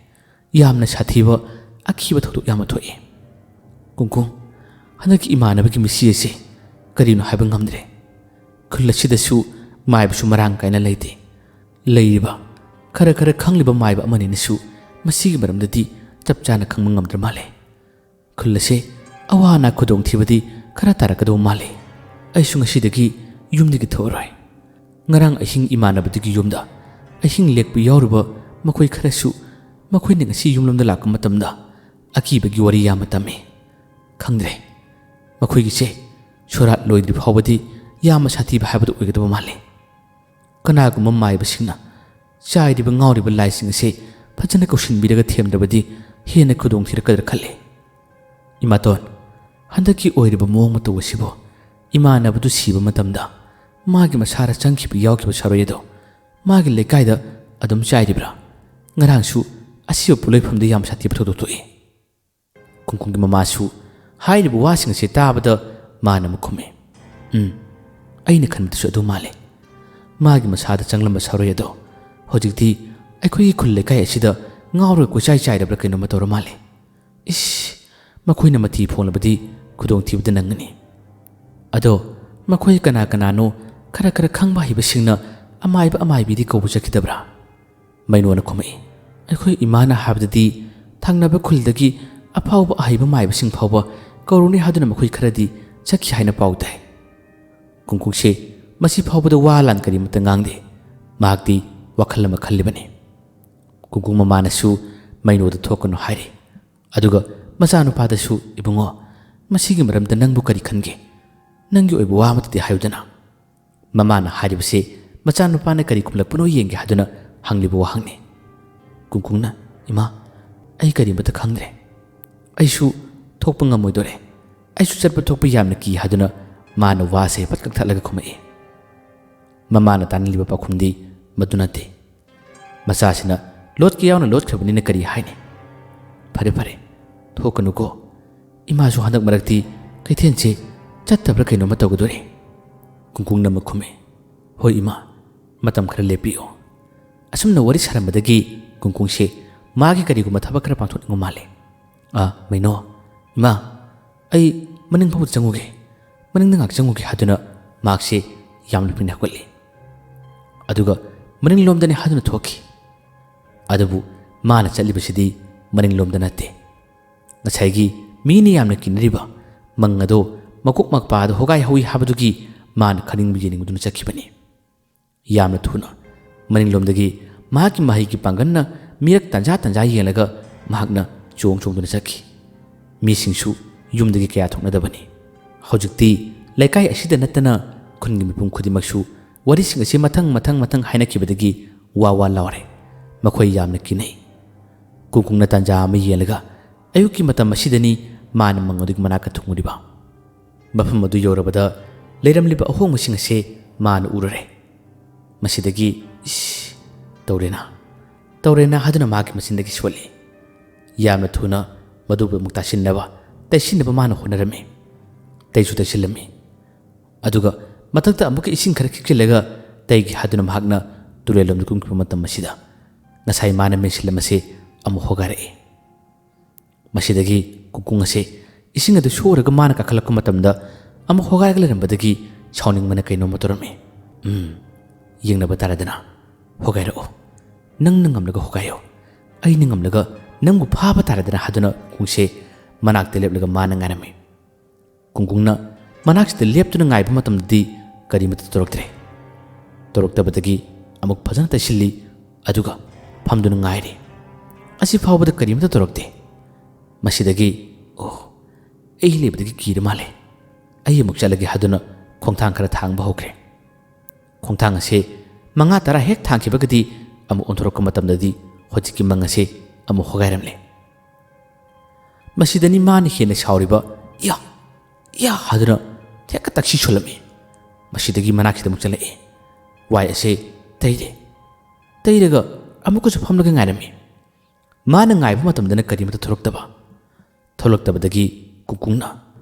ꯌꯥꯝꯅ ꯁꯥꯊꯤꯕ ꯑꯀꯤꯕ ꯊꯧꯗꯣꯛ ꯌꯥꯝꯅ ꯊꯣꯛꯏ꯫ ꯀꯨꯡꯀꯨꯡ, ꯍꯟꯗꯛꯀꯤ ꯏꯃꯥꯟꯅꯕꯒꯤ ꯃꯤꯁꯤ ꯑꯁꯤ ꯀꯔꯤꯅꯣ ꯍꯥꯏꯕ ꯉꯝꯗ꯭ꯔꯦ꯫ ꯈꯨꯜ ꯑꯁꯤꯗꯁꯨ ꯃꯥꯏꯕꯁꯨ ꯃꯔꯥꯡ ꯀꯥꯏꯅ ꯂꯩꯇꯦ꯫ ꯂꯩꯔꯤꯕ, ꯈꯔ ꯈꯔ ꯈꯪꯂꯤꯕ ꯃꯥꯏꯕ ꯑꯃꯅꯤꯅꯁꯨ ꯃꯁꯤꯒꯤ ꯃꯔꯝꯗꯗꯤ ꯆꯞ ꯆꯥꯅ ꯈꯪꯕ ꯉꯝꯗ꯭ꯔ ꯃꯥꯜꯂꯦ꯫ ꯈꯨꯜ ꯑꯁꯤ ꯑꯋꯥ ꯑꯅꯥ ꯈꯨꯗꯣꯡꯊꯤꯕꯗꯤ ꯈꯔ ꯇꯥꯔꯛꯀꯗꯧꯕ ꯃꯥꯜꯂꯤ꯫ ꯑꯩꯁꯨ ꯉꯁꯤꯗꯒꯤ ꯌꯨꯝꯗꯒꯤ ꯊꯣꯛꯑꯔꯣꯏ꯫ ꯉꯔꯥꯡ ꯑꯍꯤꯡ ꯏꯃꯥꯟꯅꯕꯗꯨꯒꯤ ꯌꯨꯝꯗ ꯑꯍꯤꯡ ꯂꯦꯛꯄ ꯌꯥꯎꯔꯨꯕ ꯃꯈꯣꯏ ꯈꯔꯁꯨ ꯃꯈꯣꯏꯅ ꯉꯁꯤ ꯌꯨꯝꯂꯣꯝꯗ ꯂꯥꯛꯄ ꯃꯇꯝꯗ ꯑꯀꯤꯕꯒꯤ ꯋꯥꯔꯤ ꯌꯥꯝꯅ ꯇꯝꯃꯤ꯫ ꯈꯪꯗ꯭ꯔꯦ, ꯃꯈꯣꯏꯒꯤꯁꯦ ꯁꯣꯔꯥꯠ ꯂꯣꯏꯗ꯭ꯔꯤ ꯐꯥꯎꯕꯗꯤ ꯌꯥꯝꯅ ꯁꯥꯊꯤꯕ ꯍꯥꯏꯕꯗꯨ ꯑꯣꯏꯒꯗꯕ ꯃꯥꯜꯂꯤ꯫ ꯀꯅꯥꯒꯨꯝꯕ ꯃꯥꯏꯕꯁꯤꯡꯅ ꯆꯥꯏꯔꯤꯕ ꯉꯥꯎꯔꯤꯕ ꯂꯥꯏꯁꯤꯡ ꯑꯁꯤ ꯐꯖꯅ ꯀꯧꯁꯤꯟꯕꯤꯔꯒ ꯊꯦꯝꯗ꯭ꯔꯕꯗꯤ ꯍꯦꯟꯅ ꯈꯨꯗꯣꯡꯊꯤꯔꯛꯀꯗ꯭ꯔꯥ ꯈꯜꯂꯤ꯫ ꯏꯃꯥꯇꯣꯟ, ꯍꯟꯗꯛꯀꯤ ꯑꯣꯏꯔꯤꯕ ꯃꯑꯣꯡ ꯃꯇꯧ ꯑꯁꯤꯕꯨ ꯏꯃꯥꯟꯅꯕꯗꯨ ꯁꯤꯕ ꯃꯇꯝꯗ ꯃꯥꯒꯤ ꯃꯁꯥꯗ ꯆꯪꯈꯤꯕ ꯌꯥꯎꯈꯤꯕ ꯁꯥꯔꯣꯏ ꯑꯗꯣ ꯃꯥꯒꯤ ꯂꯩꯀꯥꯏꯗ ꯑꯗꯨꯝ ꯆꯥꯏꯔꯤꯕ꯭ꯔꯥ? ꯉꯔꯥꯡꯁꯨ ꯑꯁꯤꯕ ꯄꯣꯠꯂꯣꯏꯐꯝꯗ ꯌꯥꯝ ꯁꯥꯊꯤꯕ ꯊꯧꯗꯣꯛ ꯊꯣꯛꯏ꯫ ꯀꯨꯡꯀꯨꯡꯒꯤ ꯃꯃꯥꯁꯨ ꯍꯥꯏꯔꯤꯕ ꯋꯥꯁꯤꯡ ꯑꯁꯤ ꯇꯥꯕꯗ ꯃꯥꯅ ꯑꯃꯨꯛ ꯈꯨꯝꯃꯤ, "ꯎꯝ, ꯑꯩꯅ ꯈꯟꯕꯗꯁꯨ ꯑꯗꯨ ꯃꯥꯜꯂꯦ꯫ ꯃꯥꯒꯤ ꯃꯁꯥꯗ ꯆꯪꯂꯝꯕ ꯁꯥꯔꯣꯏ ꯑꯗꯣ ꯍꯧꯖꯤꯛꯇꯤ ꯑꯩꯈꯣꯏꯒꯤ ꯈꯨꯜ ꯂꯩꯀꯥꯏ ꯑꯁꯤꯗ ꯉꯥꯎꯔꯒ ꯀꯣꯏꯆꯥꯏ ꯆꯥꯏꯔꯕ꯭ꯔꯥ ꯀꯩꯅꯣꯝꯃ ꯇꯧꯔ ꯃꯥꯜꯂꯦ꯫ ꯏꯁ, ꯃꯈꯣꯏꯅ ꯃꯊꯤ ꯐꯣꯡꯂꯕꯗꯤ ꯈꯨꯗꯣꯡꯊꯤꯕꯗ ꯅꯪꯒꯅꯤ꯫ ꯑꯗꯣ ꯃꯈꯣꯏ ꯀꯅꯥ ꯀꯅꯥꯅꯣ ꯈꯔ ꯈꯔ ꯈꯪꯕ ꯍꯩꯕꯁꯤꯡꯅ ꯑꯃꯥꯏꯕ ꯑꯃꯥꯏꯕꯤꯗꯤ ꯀꯧꯕ ꯆꯠꯈꯤꯗꯕ꯭ꯔꯥ?" ꯃꯩꯅꯣꯅ ꯈꯨꯝꯃꯛꯏ, "ꯑꯩꯈꯣꯏ ꯏꯃꯥꯅ ꯍꯥꯏꯕꯗꯗꯤ ꯊꯪꯅꯕ ꯈꯨꯜꯗꯒꯤ ꯑꯐꯥꯎꯕ ꯑꯍꯩꯕ ꯃꯥꯏꯕꯁꯤꯡ ꯐꯥꯎꯕ ꯀꯧꯔꯨꯅꯤ ꯍꯥꯏꯗꯨꯅ ꯃꯈꯣꯏ ꯈꯔꯗꯤ ꯆꯠꯈꯤ ꯍꯥꯏꯅ ꯄꯥꯎ ꯇꯥꯏ꯫" ꯀꯨꯡꯀꯨꯡꯁꯦ ꯃꯁꯤ ꯐꯥꯎꯕꯗ ꯋꯥ ꯂꯥꯟ ꯀꯔꯤꯃꯠꯇ ꯉꯥꯡꯗꯦ꯫ ꯃꯍꯥꯛꯇꯤ ꯋꯥꯈꯜ ꯑꯃ ꯈꯜꯂꯤꯕꯅꯤ꯫ ꯀꯨꯡꯀꯨꯡ ꯃꯃꯥꯅꯁꯨ ꯃꯩꯅꯣꯗ ꯊꯣꯛꯀꯅꯨ ꯍꯥꯏꯔꯤ꯫ ꯑꯗꯨꯒ ꯃꯆꯥꯅꯨꯄꯥꯗꯁꯨ, "ꯏꯕꯨꯡꯉꯣ, ꯃꯁꯤꯒꯤ ꯃꯔꯝꯗ ꯅꯪꯕꯨ ꯀꯔꯤ ꯈꯟꯒꯦ? ꯅꯪꯒꯤ ꯑꯣꯏꯕ ꯋꯥ ꯑꯃꯠꯇꯗꯤ ꯍꯥꯏꯌꯨꯗꯅ꯫" ꯃꯃꯥꯅ ꯍꯥꯏꯔꯤꯕꯁꯤ ꯃꯆꯥꯅꯨꯄꯥꯅ ꯀꯔꯤ ꯈꯨꯝꯂꯛꯄꯅꯣ ꯌꯦꯡꯒꯦ ꯍꯥꯏꯗꯨꯅ ꯍꯪꯂꯤꯕ ꯋꯥꯍꯪꯅꯤ꯫ ꯀꯨꯡꯀꯨꯡꯅ, "ꯏꯃꯥ, ꯑꯩ ꯀꯔꯤꯃꯠꯇ ꯈꯪꯗ꯭ꯔꯦ꯫ ꯑꯩꯁꯨ ꯊꯣꯛꯄ ꯉꯝꯃꯣꯏꯗꯣꯔꯦ꯫ ꯑꯩꯁꯨ ꯆꯠꯄ ꯊꯣꯛꯄ ꯌꯥꯝꯅ ꯀꯤ" ꯍꯥꯏꯗꯨꯅ ꯃꯥꯅ ꯋꯥꯁꯦ ꯄꯠ ꯀꯛꯊꯠꯂꯒ ꯈꯨꯝꯃꯛꯏ꯫ ꯃꯃꯥꯅ ꯇꯥꯅꯤꯡꯂꯤꯕ ꯄꯥꯎꯈꯨꯝꯗꯤ ꯃꯗꯨ ꯅꯠꯇꯦ꯫ ꯃꯆꯥꯁꯤꯅ ꯂꯣꯠꯀꯦ ꯌꯥꯎꯅ ꯂꯣꯠꯈ꯭ꯔꯕꯅꯤꯅ ꯀꯔꯤ ꯍꯥꯏꯅꯤ? "ꯐꯔꯦ, ꯐꯔꯦ, ꯊꯣꯛꯀꯅꯨꯀꯣ꯫ ꯏꯃꯥꯁꯨ ꯍꯟꯗꯛ ꯃꯔꯛꯇꯤ ꯀꯩꯊꯦꯜꯁꯦ ꯆꯠꯇꯕ꯭ꯔꯥ ꯀꯩꯅꯣꯝꯃ ꯇꯧꯒꯗꯣꯔꯤ꯫" ꯀꯨꯡꯀꯨꯡꯅ ꯑꯃꯨꯛ ꯈꯨꯝꯃꯤ, "ꯍꯣꯏ ꯏꯃꯥ, ꯃꯇꯝ ꯈꯔ ꯂꯦꯞꯄꯤꯌꯨ꯫" ꯑꯁꯨꯝꯅ ꯋꯥꯔꯤ ꯁꯥꯔꯝꯕꯗꯒꯤ ꯀꯨꯡꯀꯨꯡꯁꯦ ꯃꯥꯒꯤ ꯀꯔꯤꯒꯨꯝꯕ ꯊꯕꯛ ꯈꯔ ꯄꯥꯡꯊꯣꯛꯅꯤꯡꯕ ꯃꯥꯜꯂꯦ꯫ "ꯑ, ꯃꯩꯅꯣ, ꯏꯃꯥ, ꯑꯩ ꯃꯅꯤꯡ ꯐꯥꯎꯕꯗ ꯆꯪꯉꯨꯒꯦ, ꯃꯅꯤꯡꯗ ꯉꯥꯏꯍꯥꯛ ꯆꯪꯉꯨꯒꯦ" ꯍꯥꯏꯗꯨꯅ ꯃꯍꯥꯛꯁꯦ ꯌꯥꯝꯅ ꯀꯨꯏꯅ ꯍꯧꯒꯠꯂꯤ꯫ ꯑꯗꯨꯒ ꯃꯅꯤꯡꯂꯣꯝꯗꯅꯤ ꯍꯥꯏꯗꯨꯅ ꯊꯣꯛꯈꯤ꯫ ꯑꯗꯨꯕꯨ ꯃꯥꯅ ꯆꯠꯂꯤꯕꯁꯤꯗꯤ ꯃꯅꯤꯡꯂꯣꯝꯗ ꯅꯠꯇꯦ꯫ ꯉꯁꯥꯏꯒꯤ ꯃꯤꯅ ꯌꯥꯝꯅ ꯀꯤꯅꯔꯤꯕ ꯃꯪ ꯑꯗꯣ ꯃꯀꯣꯛ ꯃꯄꯥꯗ ꯍꯣꯒꯥꯏ ꯍꯧꯏ ꯍꯥꯏꯕꯗꯨꯒꯤ ꯃꯥꯅ ꯈꯪꯅꯤꯡꯕ ꯌꯦꯡꯅꯤꯡꯕꯗꯨꯅ ꯆꯠꯈꯤꯕꯅꯤ꯫ ꯌꯥꯝꯅ ꯊꯨꯅ ꯃꯅꯤꯡꯂꯣꯝꯗꯒꯤ ꯃꯍꯥꯛꯀꯤ ꯃꯍꯩꯒꯤ ꯄꯥꯡꯒꯜꯅ ꯃꯤꯔꯛ ꯇꯟꯖꯥ ꯇꯟꯖꯥ ꯌꯦꯡꯂꯒ ꯃꯍꯥꯛꯅ ꯆꯣꯡ ꯆꯣꯡꯗꯨꯅ ꯆꯠꯈꯤ꯫ ꯃꯤꯁꯤꯡꯁꯨ ꯌꯨꯝꯗꯒꯤ ꯀꯌꯥ ꯊꯣꯛꯅꯗꯕꯅꯤ꯫ ꯍꯧꯖꯤꯛꯇꯤ ꯂꯩꯀꯥꯏ ꯑꯁꯤꯗ ꯅꯠꯇꯅ ꯈꯨꯟꯒꯤ ꯃꯤꯄꯨꯝ ꯈꯨꯗꯤꯡꯃꯛꯁꯨ ꯋꯥꯔꯤꯁꯤꯡ ꯑꯁꯤ ꯃꯊꯪ ꯃꯊꯪ ꯃꯊꯪ ꯍꯥꯏꯅꯈꯤꯕꯗꯒꯤ ꯋꯥ ꯋꯥ ꯂꯥꯎꯔꯦ꯫ ꯃꯈꯣꯏ ꯌꯥꯝꯅ ꯀꯤꯅꯩ꯫ ꯀꯨꯡꯀꯨꯡꯅ ꯇꯥꯟꯖꯥ ꯑꯃ ꯌꯦꯡꯂꯒ ꯑꯌꯨꯛꯀꯤ ꯃꯇꯝ ꯑꯁꯤꯗꯅꯤ ꯃꯥꯅ ꯃꯪ ꯑꯗꯨꯒꯤ ꯃꯅꯥꯛꯇ ꯊꯨꯡꯂꯨꯔꯤꯕ꯫ ꯃꯐꯝ ꯑꯗꯨ ꯌꯧꯔꯕꯗ ꯂꯩꯔꯝꯂꯤꯕ ꯑꯍꯣꯡꯕꯁꯤꯡ ꯑꯁꯤ ꯃꯥꯅ ꯎꯔꯨꯔꯦ꯫ ꯃꯁꯤꯗꯒꯤ, "ꯏꯁ, ꯇꯧꯔꯦꯅ, ꯇꯧꯔꯦꯅ ꯍꯥꯏꯗꯨꯅ ꯃꯍꯥꯛꯀꯤ ꯃꯆꯤꯟꯗꯒꯤ ꯁꯣꯜꯂꯤ꯫ ꯌꯥꯝꯅ ꯊꯨꯅ ꯃꯗꯨꯕꯨ ꯑꯃꯨꯛ ꯇꯥꯁꯤꯟꯅꯕ, ꯇꯩꯁꯤꯟꯅꯕ ꯃꯥꯅ ꯍꯣꯠꯅꯔꯝꯃꯤ꯫ ꯇꯩꯁꯨ ꯇꯩꯁꯤꯜꯂꯝꯃꯤ꯫ ꯑꯗꯨꯒ ꯃꯊꯛꯇ ꯑꯃꯨꯛꯀ ꯏꯁꯤꯡ ꯈꯔ ꯈꯤꯛꯆꯤꯜꯂꯒ ꯇꯩꯒꯦ ꯍꯥꯏꯗꯨꯅ ꯃꯍꯥꯛꯅ ꯇꯨꯔꯦꯜꯂꯣꯝꯗ ꯀꯨꯝꯈꯤꯕ ꯃꯇꯝ ꯑꯁꯤꯗ ꯉꯁꯥꯏ ꯃꯥꯅ ꯃꯦꯟꯁꯤꯜꯂꯝꯕꯁꯦ ꯑꯃꯨꯛ ꯍꯣꯒꯥꯏꯔꯛꯏ꯫ ꯃꯁꯤꯗꯒꯤ ꯀꯨꯡꯀꯨꯡ ꯑꯁꯦ ꯏꯁꯤꯡ ꯑꯗꯨ ꯁꯣꯛꯎꯔꯒ ꯃꯥꯅ ꯀꯥꯈꯠꯂꯛꯄ ꯃꯇꯝꯗ ꯑꯃꯨꯛ ꯍꯣꯒꯥꯏꯔꯒ ꯂꯩꯔꯝꯕꯗꯒꯤ ꯁꯥꯎꯅꯤꯡꯕꯅ ꯀꯩꯅꯣꯝꯃ ꯇꯧꯔꯝꯃꯤ꯫ "ꯎꯝ, ꯌꯦꯡꯅꯕ ꯇꯥꯔꯦꯗꯅ꯫ ꯍꯣꯒꯥꯏꯔꯛꯑꯣ꯫ ꯅꯪꯅ ꯉꯝꯂꯒ ꯍꯣꯒꯥꯏꯌꯣ꯫ ꯑꯩꯅ ꯉꯝꯂꯒ ꯅꯪꯕꯨ ꯐꯥꯕ ꯇꯥꯔꯦꯗꯅ" ꯍꯥꯏꯗꯨꯅ ꯀꯨꯡꯁꯦ ꯃꯅꯥꯛꯇ ꯂꯦꯞꯂꯒ ꯃꯥꯅ ꯉꯥꯏꯔꯝꯃꯤ꯫ ꯀꯨꯡꯀꯨꯡꯅ ꯃꯅꯥꯛꯁꯤꯗ ꯂꯦꯞꯇꯨꯅ ꯉꯥꯏꯕ ꯃꯇꯝꯗꯗꯤ ꯀꯔꯤꯃꯠꯇ ꯇꯧꯔꯛꯇ꯭ꯔꯦ꯫ ꯇꯧꯔꯛꯇꯕꯗꯒꯤ ꯑꯃꯨꯛ ꯐꯖꯅ ꯇꯩꯁꯤꯜꯂꯤ, ꯑꯗꯨꯒ ꯐꯝꯗꯨꯅ ꯉꯥꯏꯔꯤ꯫ ꯑꯁꯤ ꯐꯥꯎꯕꯗ ꯀꯔꯤꯃꯠꯇ ꯇꯧꯔꯛꯇꯦ꯫ ꯃꯁꯤꯗꯒꯤ, "ꯑꯣ, ꯑꯩ ꯂꯩꯕꯗꯒꯤ ꯀꯤꯔ ꯃꯥꯜꯂꯦ꯫ ꯑꯩ ꯑꯃꯨꯛ ꯆꯠꯂꯒꯦ" ꯍꯥꯏꯗꯨꯅ ꯈꯣꯡꯊꯥꯡ ꯈꯔ ꯊꯥꯡꯕ ꯍꯧꯈ꯭ꯔꯦ꯫ ꯈꯣꯡꯊꯥꯡ ꯑꯁꯦ ꯃꯉꯥ ꯇꯔꯥ ꯍꯦꯛ ꯊꯥꯡꯈꯤꯕꯒꯗꯤ ꯑꯃꯨꯛ ꯑꯣꯟꯊꯣꯔꯛꯄ ꯃꯇꯝꯗꯗꯤ ꯍꯧꯖꯤꯛꯀꯤ ꯃꯪ ꯑꯁꯦ ꯑꯃꯨꯛ ꯍꯣꯒꯥꯏꯔꯝꯂꯦ꯫ ꯃꯁꯤꯗꯅꯤ ꯃꯥꯅ ꯍꯦꯟꯅ ꯁꯥꯎꯔꯤꯕ꯫ "ꯏꯌꯥ! ꯏꯌꯥ!" ꯍꯥꯏꯗꯨꯅ ꯍꯦꯛꯇ ꯇꯛꯁꯤ ꯁꯣꯜꯂꯝꯃꯤ꯫ ꯃꯁꯤꯗꯒꯤ ꯃꯅꯥꯛꯁꯤꯗ ꯑꯃꯨꯛ ꯆꯪꯂꯛꯏ꯫ ꯋꯥꯏ ꯑꯁꯦ ꯇꯩꯔꯦ꯫ ꯇꯩꯔꯒ ꯑꯃꯨꯛꯀꯁꯨ ꯐꯝꯂꯒ ꯉꯥꯏꯔꯝꯃꯤ꯫ ꯃꯥꯅ ꯉꯥꯏꯕ ꯃꯇꯝꯗꯅ ꯀꯔꯤꯃꯠꯇ ꯊꯣꯛꯂꯛꯇꯕ꯫ ꯊꯣꯛꯂꯛꯇꯕꯗꯒꯤ ꯀꯨꯡꯀꯨꯡꯅ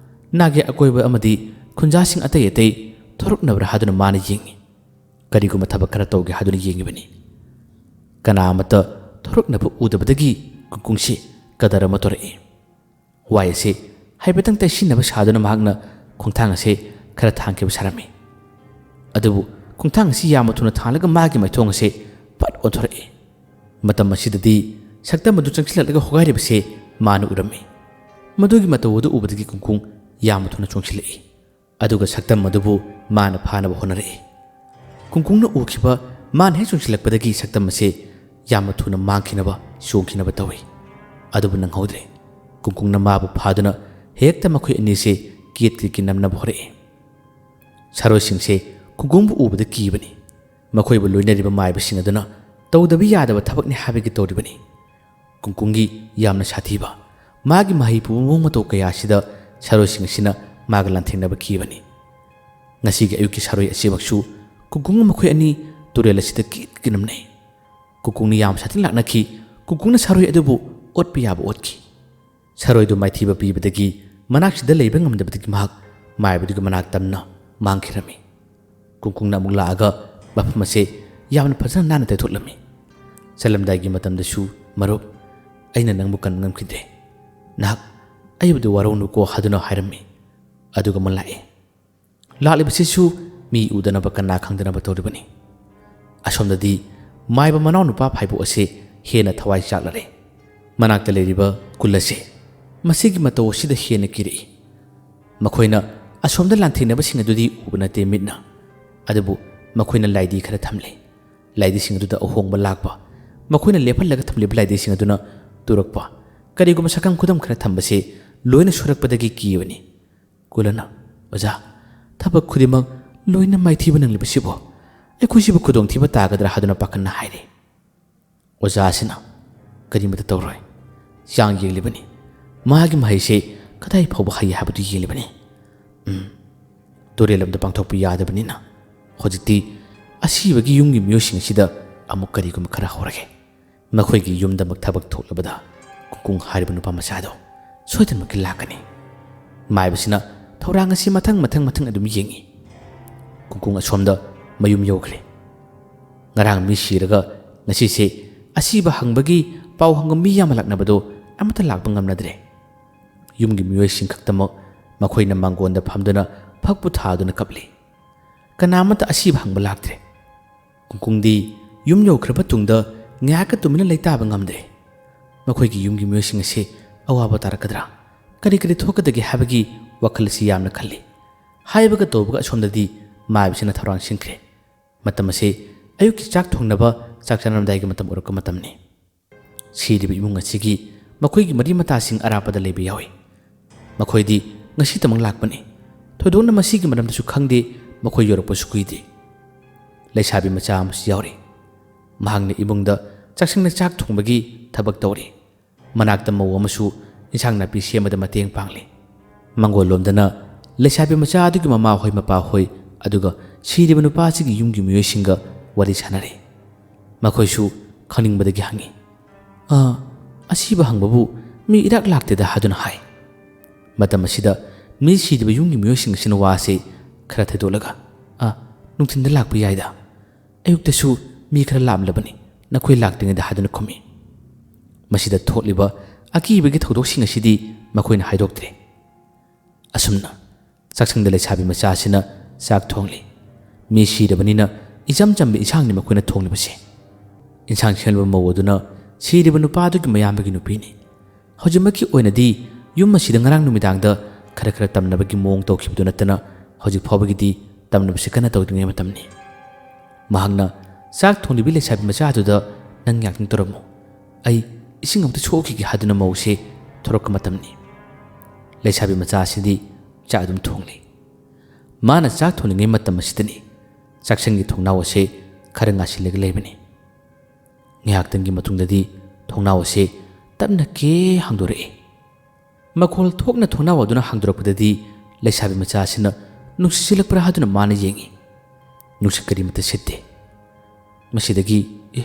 ꯅꯥꯒꯤ ꯑꯀꯣꯏꯕ ꯑꯃꯗꯤ ꯈꯨꯟꯖꯥꯁꯤꯡ ꯑꯇꯩ ꯑꯇꯩ ꯊꯣꯔꯛꯅꯕ꯭ꯔꯥ ꯍꯥꯏꯗꯨꯅ ꯃꯥꯅ ꯌꯦꯡꯉꯤ꯫ ꯀꯔꯤꯒꯨꯝꯕ ꯊꯕꯛ ꯈꯔ ꯇꯧꯒꯦ ꯍꯥꯏꯗꯨꯅ ꯌꯦꯡꯉꯤꯕꯅꯤ꯫ ꯀꯅꯥ ꯑꯃꯠꯇ ꯊꯣꯔꯛꯅꯕ ꯎꯗꯕꯗꯒꯤ ꯀꯨꯡꯀꯨꯡꯁꯤ ꯀꯗꯔ ꯑꯃ ꯇꯧꯔꯛꯏ꯫ ꯋꯥꯏ ꯑꯁꯤ ꯍꯥꯏꯐꯦꯠꯇꯪ ꯇꯩꯁꯤꯟꯅꯕ ꯁꯥꯗꯨꯅ ꯃꯍꯥꯛꯅ ꯈꯣꯡꯊꯥꯡ ꯑꯁꯤ ꯈꯔ ꯊꯥꯡꯈꯤꯕ ꯁꯥꯔꯝꯃꯤ꯫ ꯑꯗꯨꯕꯨ ꯈꯣꯡꯊꯥꯡ ꯑꯁꯤ ꯌꯥꯝꯅ ꯊꯨꯅ ꯊꯥꯡꯂꯒ ꯃꯥꯒꯤ ꯃꯥꯏꯊꯣꯡ ꯑꯁꯤ ꯄꯠ ꯑꯣꯟꯊꯣꯔꯛꯏ꯫ ꯃꯇꯝ ꯑꯁꯤꯗꯗꯤ ꯁꯛꯇꯝ ꯑꯗꯨ ꯆꯪꯁꯤꯜꯂꯛꯂꯒ ꯍꯣꯒꯥꯏꯔꯤꯕꯁꯦ ꯃꯥꯅ ꯎꯔꯝꯃꯤ꯫ ꯃꯗꯨꯒꯤ ꯃꯇꯧ ꯑꯗꯨ ꯎꯕꯗꯒꯤ ꯀꯨꯡꯀꯨꯡ ꯌꯥꯝꯅ ꯊꯨꯅ ꯆꯣꯡꯁꯤꯜꯂꯛꯏ꯫ ꯑꯗꯨꯒ ꯁꯛꯇꯝ ꯑꯗꯨꯕꯨ ꯃꯥꯅ ꯐꯥꯅꯕ ꯍꯣꯠꯅꯔꯛꯏ꯫ ꯀꯨꯡꯀꯨꯡꯅ ꯎꯈꯤꯕ ꯃꯥꯅ ꯍꯦꯛ ꯆꯣꯡꯁꯤꯜꯂꯛꯄꯗꯒꯤ ꯁꯛꯇꯝ ꯑꯁꯤ ꯌꯥꯝꯅ ꯊꯨꯅ ꯃꯥꯡꯈꯤꯅꯕ ꯆꯣꯡꯈꯤꯅꯕ ꯇꯧꯏ꯫ ꯑꯗꯨꯕꯨ ꯅꯪꯍꯧꯗ꯭ꯔꯦ꯫ ꯀꯨꯡꯀꯨꯡꯅ ꯃꯥꯕꯨ ꯐꯥꯗꯨꯅ ꯍꯦꯛꯇ ꯃꯈꯣꯏ ꯑꯅꯤꯁꯤ ꯀꯤꯠ ꯀꯤꯠꯀꯤ ꯅꯝꯅꯕ ꯍꯣꯔꯛꯏ꯫ ꯁꯥꯔꯣꯏꯁꯤꯡꯁꯦ ꯀꯨꯡꯀꯨꯡꯕꯨ ꯎꯕꯗ ꯀꯤꯕꯅꯤ꯫ ꯃꯈꯣꯏꯕꯨ ꯂꯣꯏꯅꯔꯤꯕ ꯃꯥꯏꯕꯁꯤꯡ ꯑꯗꯨꯅ ꯇꯧꯗꯕ ꯌꯥꯗꯕ ꯊꯕꯛꯅꯤ ꯍꯥꯏꯕꯒꯤ ꯇꯧꯔꯤꯕꯅꯤ꯫ ꯀꯨꯡꯀꯨꯡꯒꯤ ꯌꯥꯝꯅ ꯁꯥꯊꯤꯕ, ꯃꯥꯒꯤ ꯃꯍꯩ ꯄꯨꯕ ꯃꯑꯣꯡ ꯃꯇꯧ ꯀꯌꯥ ꯑꯁꯤꯗ ꯁꯥꯔꯣꯏꯁꯤꯡ ꯑꯁꯤꯅ ꯃꯥꯒ ꯂꯥꯟꯊꯦꯡꯅꯕ ꯀꯤꯕꯅꯤ꯫ ꯉꯁꯤꯒꯤ ꯑꯌꯨꯛꯀꯤ ꯁꯥꯔꯣꯏ ꯑꯁꯤꯃꯛꯁꯨ ꯀꯨꯡꯀꯨꯡꯒ ꯃꯈꯣꯏ ꯑꯅꯤ ꯇꯨꯔꯦꯜ ꯑꯁꯤꯗ ꯀꯤꯠ ꯀꯤꯠ ꯅꯝꯅꯩ꯫ ꯀꯨꯡꯀꯨꯡꯅ ꯌꯥꯝ ꯁꯥꯊꯤꯅ ꯂꯥꯛꯅꯈꯤ꯫ ꯀꯨꯡꯀꯨꯡꯅ ꯁꯥꯔꯣꯏ ꯑꯗꯨꯕꯨ ꯑꯣꯠꯄ ꯌꯥꯕ ꯑꯣꯠꯈꯤ꯫ ꯁꯥꯔꯣꯏꯗꯨ ꯃꯥꯏꯊꯤꯕ ꯄꯤꯕꯗꯒꯤ ꯃꯅꯥꯛꯁꯤꯗ ꯂꯩꯕ ꯉꯝꯗꯕꯗꯒꯤ ꯃꯍꯥꯛ ꯃꯥꯏꯕꯗꯨꯒꯤ ꯃꯅꯥꯛ ꯇꯝꯅ ꯃꯥꯡꯈꯤꯔꯝꯃꯤ꯫ ꯀꯨꯡꯀꯨꯡꯅ ꯑꯃꯨꯛ ꯂꯥꯛꯑꯒ ꯃꯐꯝ ꯑꯁꯦ ꯌꯥꯝꯅ ꯐꯖꯅ ꯅꯥꯟꯅ ꯇꯩꯊꯣꯛꯂꯝꯃꯤ꯫ ꯆꯠꯂꯝꯗꯥꯏꯒꯤ ꯃꯇꯝꯗꯁꯨ, "ꯃꯔꯨꯞ, ꯑꯩꯅ ꯅꯪꯕꯨ ꯀꯟꯕ ꯉꯝꯈꯤꯗ꯭ꯔꯦ꯫ ꯅꯍꯥꯛ ꯑꯩꯕꯨꯗꯤ ꯋꯥꯔꯧꯅꯨꯀꯣ" ꯍꯥꯏꯗꯨꯅ ꯍꯥꯏꯔꯝꯃꯤ꯫ ꯑꯗꯨꯒ ꯑꯃ ꯂꯥꯛꯑꯦ꯫ ꯂꯥꯛꯂꯤꯕꯁꯤꯁꯨ ꯃꯤ ꯎꯗꯅꯕ ꯀꯅꯥ ꯈꯪꯗꯅꯕ ꯇꯧꯔꯤꯕꯅꯤ꯫ ꯑꯁꯣꯝꯗꯗꯤ ꯃꯥꯏꯕ ꯃꯅꯥꯎꯅꯨꯄꯥ ꯐꯥꯏꯕꯣꯛ ꯑꯁꯤ ꯍꯦꯟꯅ ꯊꯋꯥꯏ ꯆꯥꯛꯂꯔꯦ꯫ ꯃꯅꯥꯛꯇ ꯂꯩꯔꯤꯕ ꯀꯨꯜ ꯑꯁꯦ ꯃꯁꯤꯒꯤ ꯃꯇꯧ ꯑꯁꯤꯗ ꯍꯦꯟꯅ ꯀꯤꯔꯛꯏ꯫ ꯃꯈꯣꯏꯅ ꯑꯁꯣꯝꯗ ꯂꯥꯟꯊꯦꯡꯅꯕꯁꯤꯡ ꯑꯗꯨꯗꯤ ꯎꯕ ꯅꯠꯇꯦ ꯃꯤꯠꯅ, ꯑꯗꯨꯕꯨ ꯃꯈꯣꯏꯅ ꯂꯥꯏꯙꯤ ꯈꯔ ꯊꯝꯂꯤ꯫ ꯂꯥꯏꯙꯤꯁꯤꯡ ꯑꯗꯨꯗ ꯑꯍꯣꯡꯕ ꯂꯥꯛꯄ, ꯃꯈꯣꯏꯅ ꯂꯦꯞꯍꯜꯂꯒ ꯊꯝꯂꯤꯕ ꯂꯥꯏꯙꯤꯁꯤꯡ ꯑꯗꯨꯅ ꯇꯨꯔꯛꯄ, ꯀꯔꯤꯒꯨꯝꯕ ꯁꯛꯈꯪ ꯈꯨꯗꯝ ꯈꯔ ꯊꯝꯕꯁꯦ ꯂꯣꯏꯅ ꯁꯨꯔꯛꯄꯗꯒꯤ ꯀꯤꯕꯅꯤ꯫ ꯀꯨꯂꯅ, "ꯑꯣꯖꯥ, ꯊꯕꯛ ꯈꯨꯗꯤꯡꯃꯛ ꯂꯣꯏꯅ ꯃꯥꯏꯊꯤꯕ ꯅꯪꯂꯤꯕꯁꯤꯕꯨ ꯑꯩꯈꯣꯏꯁꯤꯕꯨ ꯈꯨꯗꯣꯡꯊꯤꯕ ꯇꯥꯒꯗ꯭ꯔꯥ?" ꯍꯥꯏꯗꯨꯅ ꯄꯥꯈꯠꯅ ꯍꯥꯏꯔꯤ꯫ ꯑꯣꯖꯥ ꯑꯁꯤꯅ, "ꯀꯔꯤꯃꯠꯇ ꯇꯧꯔꯣꯏ, ꯆꯥꯡ ꯌꯦꯡꯂꯤꯕꯅꯤ, ꯃꯥꯒꯤ ꯃꯍꯩꯁꯦ ꯀꯗꯥꯏ ꯐꯥꯎꯕ ꯍꯩ ꯍꯥꯏꯕꯗꯨ ꯌꯦꯡꯂꯤꯕꯅꯤ꯫ ꯎꯝ, ꯇꯨꯔꯦꯜ ꯑꯃꯗ ꯄꯥꯡꯊꯣꯛꯄ ꯌꯥꯗꯕꯅꯤꯅ ꯍꯧꯖꯤꯛꯇꯤ ꯑꯁꯤꯕꯒꯤ ꯌꯨꯝꯒꯤ ꯃꯤꯑꯣꯏꯁꯤꯡ ꯑꯁꯤꯗ ꯑꯃꯨꯛ ꯀꯔꯤꯒꯨꯝꯕ ꯈꯔ ꯍꯧꯔꯒꯦ꯫ ꯃꯈꯣꯏꯒꯤ ꯌꯨꯝꯗꯃꯛ ꯊꯕꯛ ꯊꯣꯛꯂꯕꯗ ꯀꯨꯡꯀꯨꯡ ꯍꯥꯏꯔꯤꯕ ꯅꯨꯄꯥ ꯃꯆꯥꯗꯣ ꯁꯣꯏꯗꯅꯃꯛꯀꯤ ꯂꯥꯛꯀꯅꯤ꯫" ꯃꯥꯏꯕꯁꯤꯅ ꯊꯧꯔꯥꯡ ꯑꯁꯤ ꯃꯊꯪ ꯃꯊꯪ ꯃꯊꯪ ꯑꯗꯨꯝ ꯌꯦꯡꯉꯤ꯫ ꯀꯨꯡꯀꯨꯡ ꯑꯁꯣꯝꯗ ꯃꯌꯨꯝ ꯌꯧꯈ꯭ꯔꯦ꯫ ꯉꯔꯥꯡ ꯃꯤ ꯁꯤꯔꯒ ꯉꯁꯤꯁꯦ ꯑꯁꯤꯕ ꯍꯪꯕꯒꯤ ꯄꯥꯎ ꯍꯪꯕ ꯃꯤ ꯌꯥꯝꯅ ꯂꯥꯛꯅꯕꯗꯣ ꯑꯃꯠꯇ ꯂꯥꯛꯄ ꯉꯝꯅꯗ꯭ꯔꯦ꯫ ꯌꯨꯝꯒꯤ ꯃꯤꯑꯣꯏꯁꯤꯡ ꯈꯛꯇꯃꯛ ꯃꯈꯣꯏꯅ ꯃꯥꯡꯒꯣꯟꯗ ꯐꯝꯗꯨꯅ ꯐꯛꯄꯨ ꯊꯥꯗꯨꯅ ꯀꯞꯂꯤ꯫ ꯀꯅꯥꯃꯠꯇ ꯑꯁꯤꯕ ꯍꯪꯕ ꯂꯥꯛꯇ꯭ꯔꯦ꯫ ꯀꯨꯡꯀꯨꯡꯗꯤ ꯌꯨꯝ ꯌꯧꯈ꯭ꯔꯕ ꯇꯨꯡꯗ ꯉꯥꯏꯍꯥꯛꯀ ꯇꯨꯃꯤꯟꯅ ꯂꯩꯇꯥꯕ ꯉꯝꯗ꯭ꯔꯦ꯫ ꯃꯈꯣꯏꯒꯤ ꯌꯨꯝꯒꯤ ꯃꯤꯑꯣꯏꯁꯤꯡ ꯑꯁꯤ ꯑꯋꯥꯕ ꯇꯥꯔꯛꯀꯗ꯭ꯔꯥ, ꯀꯔꯤ ꯀꯔꯤ ꯊꯣꯛꯀꯗꯒꯦ ꯍꯥꯏꯕꯒꯤ ꯋꯥꯈꯜ ꯑꯁꯤ ꯌꯥꯝꯅ ꯈꯜꯂꯤ꯫ ꯍꯥꯏꯕꯒ ꯇꯧꯕꯒ ꯑꯁꯣꯝꯗꯗꯤ ꯃꯥꯏꯕꯁꯤꯅ ꯊꯧꯔꯥꯡ ꯁꯤꯟꯈ꯭ꯔꯦ꯫ ꯃꯇꯝ ꯑꯁꯤ ꯑꯌꯨꯛꯀꯤ ꯆꯥꯛ ꯊꯣꯡꯅꯕ, ꯆꯥꯛ ꯆꯥꯅꯔꯝꯗꯥꯏꯒꯤ ꯃꯇꯝ ꯑꯣꯏꯔꯛꯄ ꯃꯇꯝꯅꯤ꯫ ꯁꯤꯔꯤꯕ ꯏꯃꯨꯡ ꯑꯁꯤꯒꯤ ꯃꯈꯣꯏꯒꯤ ꯃꯔꯤ ꯃꯇꯥꯁꯤꯡ ꯑꯔꯥꯞꯄꯗ ꯂꯩꯕ ꯌꯥꯎꯏ꯫ ꯃꯈꯣꯏꯗꯤ ꯉꯁꯤꯇꯃꯛ ꯂꯥꯛꯄꯅꯤ꯫ ꯊꯣꯏꯗꯣꯛꯅ ꯃꯁꯤꯒꯤ ꯃꯔꯝꯗꯁꯨ ꯈꯪꯗꯦ, ꯃꯈꯣꯏ ꯌꯧꯔꯛꯄꯁꯨ ꯀꯨꯏꯗꯦ꯫ ꯂꯩꯁꯥꯕꯤ ꯃꯆꯥ ꯑꯃꯁꯨ ꯌꯥꯎꯔꯤ꯫ ꯃꯍꯥꯛꯅ ꯏꯃꯨꯡꯗ ꯆꯥꯛꯁꯪꯗ ꯆꯥꯛ ꯊꯣꯡꯕꯒꯤ ꯊꯕꯛ ꯇꯧꯔꯤ꯫ ꯃꯅꯥꯛꯇ ꯃꯧ ꯑꯃꯁꯨ ꯏꯟꯁꯥꯡ ꯅꯥꯄꯤ ꯁꯦꯝꯕꯗ ꯃꯇꯦꯡ ꯄꯥꯡꯂꯤ꯫ ꯃꯥꯡꯒꯣꯜꯂꯣꯝꯗꯅ ꯂꯩꯁꯥꯕꯤ ꯃꯆꯥ ꯑꯗꯨꯒꯤ ꯃꯃꯥꯍꯣꯏ, ꯃꯄꯥꯍꯣꯏ, ꯑꯗꯨꯒ ꯁꯤꯔꯤꯕ ꯅꯨꯄꯥ ꯑꯁꯤꯒꯤ ꯌꯨꯝꯒꯤ ꯃꯤꯑꯣꯏꯁꯤꯡꯒ ꯋꯥꯔꯤ ꯁꯥꯟꯅꯔꯤ꯫ ꯃꯈꯣꯏꯁꯨ ꯈꯪꯅꯤꯡꯕꯗꯒꯤ ꯍꯪꯉꯤ꯫ "ꯑ, ꯑꯁꯤꯕ ꯍꯪꯕꯕꯨ ꯃꯤ ꯏꯔꯥꯛ ꯂꯥꯛꯇꯦꯗ" ꯍꯥꯏꯗꯨꯅ ꯍꯥꯏ꯫ ꯃꯇꯝ ꯑꯁꯤꯗ ꯃꯤ ꯁꯤꯔꯤꯕ ꯌꯨꯝꯒꯤ ꯃꯤꯑꯣꯏꯁꯤꯡ ꯑꯁꯤꯅ ꯋꯥ ꯑꯁꯤ ꯈꯔ ꯊꯩꯗꯣꯛꯂꯒ, "ꯑ, ꯅꯨꯡꯊꯤꯟꯗ ꯂꯥꯛꯄ ꯌꯥꯏꯗ꯫ ꯑꯌꯨꯛꯇꯁꯨ ꯃꯤ ꯈꯔ ꯂꯥꯛꯂꯕꯅꯤ, ꯅꯈꯣꯏ ꯂꯥꯛꯇ꯭ꯔꯤꯉꯩꯗ" ꯍꯥꯏꯗꯨꯅ ꯈꯨꯝꯃꯤ꯫ ꯃꯁꯤꯗ ꯊꯣꯛꯂꯤꯕ ꯑꯀꯤꯕꯒꯤ ꯊꯧꯗꯣꯛꯁꯤꯡ ꯑꯁꯤꯗꯤ ꯃꯈꯣꯏꯅ ꯍꯥꯏꯗꯣꯛꯇ꯭ꯔꯦ꯫ ꯑꯁꯨꯝꯅ ꯆꯥꯛꯁꯪꯗ ꯂꯩꯁꯥꯕꯤ ꯃꯆꯥ ꯑꯁꯤꯅ ꯆꯥꯛ ꯊꯣꯡꯂꯤ꯫ ꯃꯤ ꯁꯤꯔꯕꯅꯤꯅ ꯏꯆꯝ ꯆꯝꯕ ꯏꯟꯁꯥꯡꯅꯤ ꯃꯈꯣꯏꯅ ꯊꯣꯡꯂꯤꯕꯁꯦ꯫ ꯏꯟꯁꯥꯡ ꯁꯦꯝꯂꯤꯕ ꯃꯧ ꯑꯗꯨꯅ ꯁꯤꯔꯤꯕ ꯅꯨꯄꯥ ꯑꯗꯨꯒꯤ ꯃꯌꯥꯝꯕꯒꯤ ꯅꯨꯄꯤꯅꯤ꯫ ꯍꯧꯖꯤꯛꯃꯛꯀꯤ ꯑꯣꯏꯅꯗꯤ ꯌꯨꯝ ꯑꯁꯤꯗ ꯉꯔꯥꯡ ꯅꯨꯃꯤꯗꯥꯡꯗ ꯈꯔ ꯈꯔ ꯇꯝꯅꯕꯒꯤ ꯃꯑꯣꯡ ꯇꯧꯈꯤꯕꯗꯨ ꯅꯠꯇꯅ ꯍꯧꯖꯤꯛ ꯐꯥꯎꯕꯒꯤꯗꯤ ꯇꯝꯅꯕꯁꯤ ꯀꯟꯅ ꯇꯧꯗ꯭ꯔꯤꯉꯩ ꯃꯇꯝꯅꯤ꯫ ꯃꯍꯥꯛꯅ ꯆꯥꯛ ꯊꯣꯡꯂꯤꯕꯤ ꯂꯩꯁꯥꯕꯤ ꯃꯆꯥ ꯑꯗꯨꯗ "ꯅꯪ ꯉꯥꯛꯇꯪ ꯇꯧꯔꯝꯃꯨ, ꯑꯩ ꯏꯁꯤꯡ ꯑꯃꯇ ꯁꯣꯛꯈꯤꯒꯦ" ꯍꯥꯏꯗꯨꯅ ꯃꯧꯁꯦ ꯊꯣꯔꯛꯄ ꯃꯇꯝꯅꯤ꯫ ꯂꯩꯁꯥꯕꯤ ꯃꯆꯥ ꯑꯁꯤꯗꯤ ꯆꯥꯛ ꯑꯗꯨꯝ ꯊꯣꯡꯂꯤ꯫ ꯃꯥꯅ ꯆꯥꯛ ꯊꯣꯡꯂꯤꯉꯩ ꯃꯇꯝ ꯑꯁꯤꯗꯅꯤ ꯆꯥꯛꯁꯪꯒꯤ ꯊꯣꯡꯅꯥꯎ ꯑꯁꯦ ꯈꯔ ꯉꯥꯁꯤꯜꯂꯒ ꯂꯩꯕꯅꯤ꯫ ꯉꯥꯏꯍꯥꯛꯇꯪꯒꯤ ꯃꯇꯨꯡꯗꯗꯤ ꯊꯣꯡꯅꯥꯎ ꯑꯁꯦ ꯇꯞꯅ ꯀꯦ ꯍꯥꯡꯗꯣꯔꯛꯏ꯫ ꯃꯈꯣꯜ ꯊꯣꯛꯅ ꯊꯣꯡꯅꯥꯎ ꯑꯗꯨꯅ ꯍꯥꯡꯗꯣꯔꯛꯄꯗꯗꯤ ꯂꯩꯁꯥꯕꯤ ꯃꯆꯥ ꯑꯁꯤꯅ ꯅꯨꯡꯁꯤꯠ ꯁꯤꯜꯂꯛꯄ꯭ꯔꯥ ꯍꯥꯏꯗꯨꯅ ꯃꯥꯅ ꯌꯦꯡꯏ꯫ ꯅꯨꯡꯁꯤꯠ ꯀꯔꯤꯃꯠꯇ ꯁꯤꯠꯇꯦ꯫ ꯃꯁꯤꯗꯒꯤ "ꯑꯦ,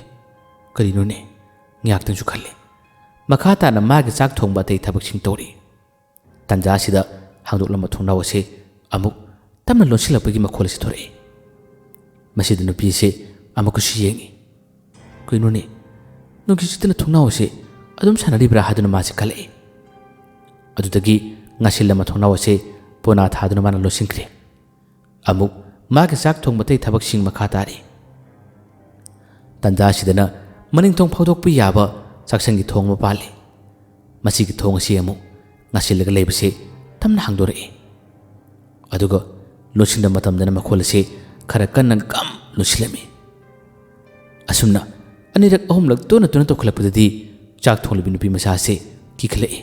ꯀꯔꯤꯅꯣꯅꯦ?" ꯉꯥꯏꯍꯥꯛꯇꯪꯁꯨ ꯈꯜꯂꯤ꯫ ꯃꯈꯥ ꯇꯥꯅ ꯃꯥꯒꯤ ꯆꯥꯛ ꯊꯣꯡꯕ ꯑꯇꯩ ꯊꯕꯛꯁꯤꯡ ꯇꯧꯔꯤ꯫ ꯇꯥꯟꯖꯥ ꯑꯁꯤꯗ ꯍꯥꯡꯗꯣꯛꯂꯝꯕ ꯊꯣꯡꯅꯥꯎ ꯑꯁꯤ ꯑꯃꯨꯛ ꯇꯞꯅ ꯂꯣꯟꯁꯤꯜꯂꯛꯄꯒꯤ ꯃꯈꯣꯜ ꯑꯁꯤ ꯊꯣꯔꯛꯏ꯫ ꯃꯁꯤꯗ ꯅꯨꯄꯤ ꯑꯁꯤ ꯑꯃꯨꯛꯀꯁꯨ ꯌꯦꯡꯏ꯫ "ꯀꯩꯅꯣꯅꯦ, ꯅꯨꯡꯁꯤꯠ ꯁꯤꯠꯇꯅ ꯊꯣꯡꯅꯥꯎ ꯑꯁꯤ ꯑꯗꯨꯝ ꯁꯥꯟꯅꯔꯤꯕ꯭ꯔꯥ?" ꯍꯥꯏꯗꯨꯅ ꯃꯥꯁꯤ ꯈꯜꯂꯛꯏ꯫ ꯑꯗꯨꯗꯒꯤ ꯉꯥꯁꯤꯜꯂꯝꯕ ꯊꯣꯡꯅꯥꯎ ꯑꯁꯤ ꯄꯣꯅꯥ ꯊꯥꯗꯨꯅ ꯃꯥꯅ ꯂꯣꯟꯁꯤꯟꯈ꯭ꯔꯦ꯫ ꯑꯃꯨꯛ ꯃꯥꯒꯤ ꯆꯥꯛ ꯊꯣꯡꯕ ꯑꯇꯩ ꯊꯕꯛꯁꯤꯡ ꯃꯈꯥ ꯇꯥꯔꯤ꯫ ꯇꯥꯟꯖꯥ ꯑꯁꯤꯗꯅ ꯃꯅꯤꯡꯊꯣꯡ ꯐꯥꯎꯗꯣꯛꯄ ꯌꯥꯕ ꯆꯥꯛꯁꯪꯒꯤ ꯊꯣꯡ ꯑꯃ ꯄꯥꯜꯂꯤ꯫ ꯃꯁꯤꯒꯤ ꯊꯣꯡ ꯑꯁꯤ ꯑꯃꯨꯛ ꯉꯥꯁꯤꯜꯂꯒ ꯂꯩꯕꯁꯤ ꯇꯞꯅ ꯍꯥꯡꯗꯣꯔꯛꯏ꯫ ꯑꯗꯨꯒ ꯂꯣꯟꯁꯤꯟꯕ ꯃꯇꯝꯗꯅ ꯃꯈꯣꯜ ꯑꯁꯤ ꯈꯔ ꯀꯟꯅ ꯀꯝ ꯂꯣꯟꯁꯤꯜꯂꯝꯃꯤ꯫ ꯑꯁꯨꯝꯅ ꯑꯅꯤꯔꯛ ꯑꯍꯨꯝꯂꯛ ꯇꯣꯏꯅ ꯇꯣꯏꯅ ꯇꯧꯈꯠꯂꯛꯄꯗꯗꯤ ꯆꯥꯛ ꯊꯣꯡꯂꯤꯕꯤ ꯅꯨꯄꯤ ꯃꯆꯥ ꯑꯁꯤ ꯀꯤꯈꯠꯂꯛꯏ꯫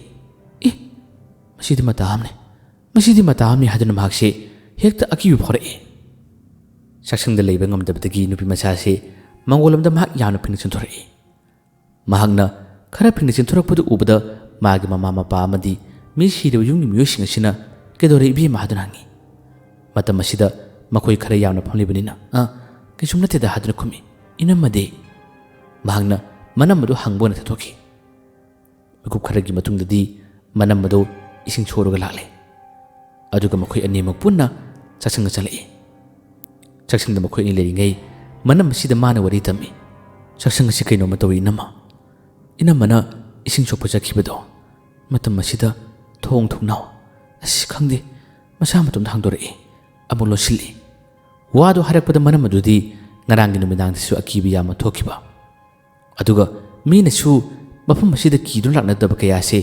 "ꯑꯦ, ꯃꯁꯤꯗꯤ ꯃꯇꯥ ꯑꯃꯅꯤ, ꯃꯁꯤꯗꯤ ꯃꯇꯥ ꯑꯃꯅꯤ" ꯍꯥꯏꯗꯨꯅ ꯃꯍꯥꯛꯁꯦ ꯍꯦꯛꯇ ꯑꯀꯤꯕ ꯐꯥꯎꯔꯛꯏ꯫ ꯆꯥꯛꯁꯪꯗ ꯂꯩꯕ ꯉꯝꯗꯕꯗꯒꯤ ꯅꯨꯄꯤ ꯃꯆꯥ ꯑꯁꯤ ꯃꯪꯒꯣꯜ ꯑꯃꯗ ꯃꯍꯥꯛ ꯌꯥꯝꯅ ꯐꯤꯡꯅ ꯆꯦꯟꯊꯣꯔꯛꯏ꯫ ꯃꯍꯥꯛꯅ ꯈꯔ ꯐꯤꯡꯅ ꯆꯦꯟꯊꯣꯔꯛꯄꯗꯨ ꯎꯕꯗ ꯃꯥꯒꯤ ꯃꯃꯥ ꯃꯄꯥ ꯑꯃꯗꯤ ꯃꯤ ꯁꯤꯔꯕ ꯌꯨꯝꯒꯤ ꯃꯤꯑꯣꯏꯁꯤꯡ ꯑꯁꯤꯅ "ꯀꯩꯗꯧꯔꯦ ꯏꯕꯦꯝꯃ?" ꯍꯥꯏꯗꯨꯅ ꯍꯪꯉꯤ꯫ ꯃꯇꯝ ꯑꯁꯤꯗ ꯃꯈꯣꯏ ꯈꯔ ꯌꯥꯝꯅ ꯐꯝꯂꯤꯕꯅꯤꯅ "ꯑ, ꯀꯩꯁꯨꯝ ꯅꯠꯇꯦꯗ" ꯍꯥꯏꯗꯨꯅ ꯈꯨꯝꯃꯤ꯫ "ꯏꯅꯝꯃꯗꯤ?" ꯃꯍꯥꯛꯅ ꯃꯅꯝ ꯑꯗꯨ ꯍꯪꯕ ꯑꯣꯏꯅ ꯊꯥꯗꯣꯛꯈꯤ꯫ ꯃꯤꯀꯨꯞ ꯈꯔꯒꯤ ꯃꯇꯨꯡꯗꯗꯤ ꯃꯅꯝ ꯑꯗꯨ ꯏꯁꯤꯡ ꯁꯣꯛꯂꯒ ꯂꯥꯛꯂꯦ꯫ ꯑꯗꯨꯒ ꯃꯈꯣꯏ ꯑꯅꯤꯃꯛ ꯄꯨꯟꯅ ꯆꯥꯛꯁꯪꯗ ꯆꯪꯂꯛꯏ꯫ ꯆꯥꯛꯁꯪꯗ ꯃꯈꯣꯏ ꯑꯅꯤ ꯂꯩꯔꯤꯉꯩ ꯃꯅꯝ ꯑꯁꯤꯗ ꯃꯥꯅ ꯋꯥꯔꯤ ꯇꯝꯃꯤ꯫ "ꯆꯥꯛꯁꯪ ꯑꯁꯤ ꯀꯩꯅꯣꯝꯃ ꯇꯧꯏ, ꯏꯅꯝꯃ꯫ ꯏꯅꯝꯃꯅ ꯏꯁꯤꯡ ꯁꯣꯛꯄ ꯆꯠꯈꯤꯕꯗꯣ ꯃꯇꯝ ꯑꯁꯤꯗ ꯊꯣꯡ ꯊꯣꯡꯅꯥꯎ, ꯑꯁ, ꯈꯪꯗꯦ, ꯃꯁꯥ ꯃꯇꯣꯝꯇ ꯍꯥꯡꯗꯣꯔꯛꯏ, ꯑꯃꯨꯛ ꯂꯣꯟꯁꯤꯜꯂꯤ꯫" ꯋꯥꯗꯨ ꯍꯥꯏꯔꯛꯄꯗ ꯃꯅꯝ ꯑꯗꯨꯗꯤ ꯉꯔꯥꯡꯒꯤ ꯅꯨꯃꯤꯗꯥꯡꯗꯁꯨ ꯑꯀꯤꯕ ꯌꯥꯝꯅ ꯊꯣꯛꯈꯤꯕ꯫ ꯑꯗꯨꯒ ꯃꯤꯅꯁꯨ ꯃꯐꯝ ꯑꯁꯤꯗ ꯀꯤꯗꯨꯅ ꯂꯥꯛꯅꯗꯕ ꯀꯌꯥꯁꯦ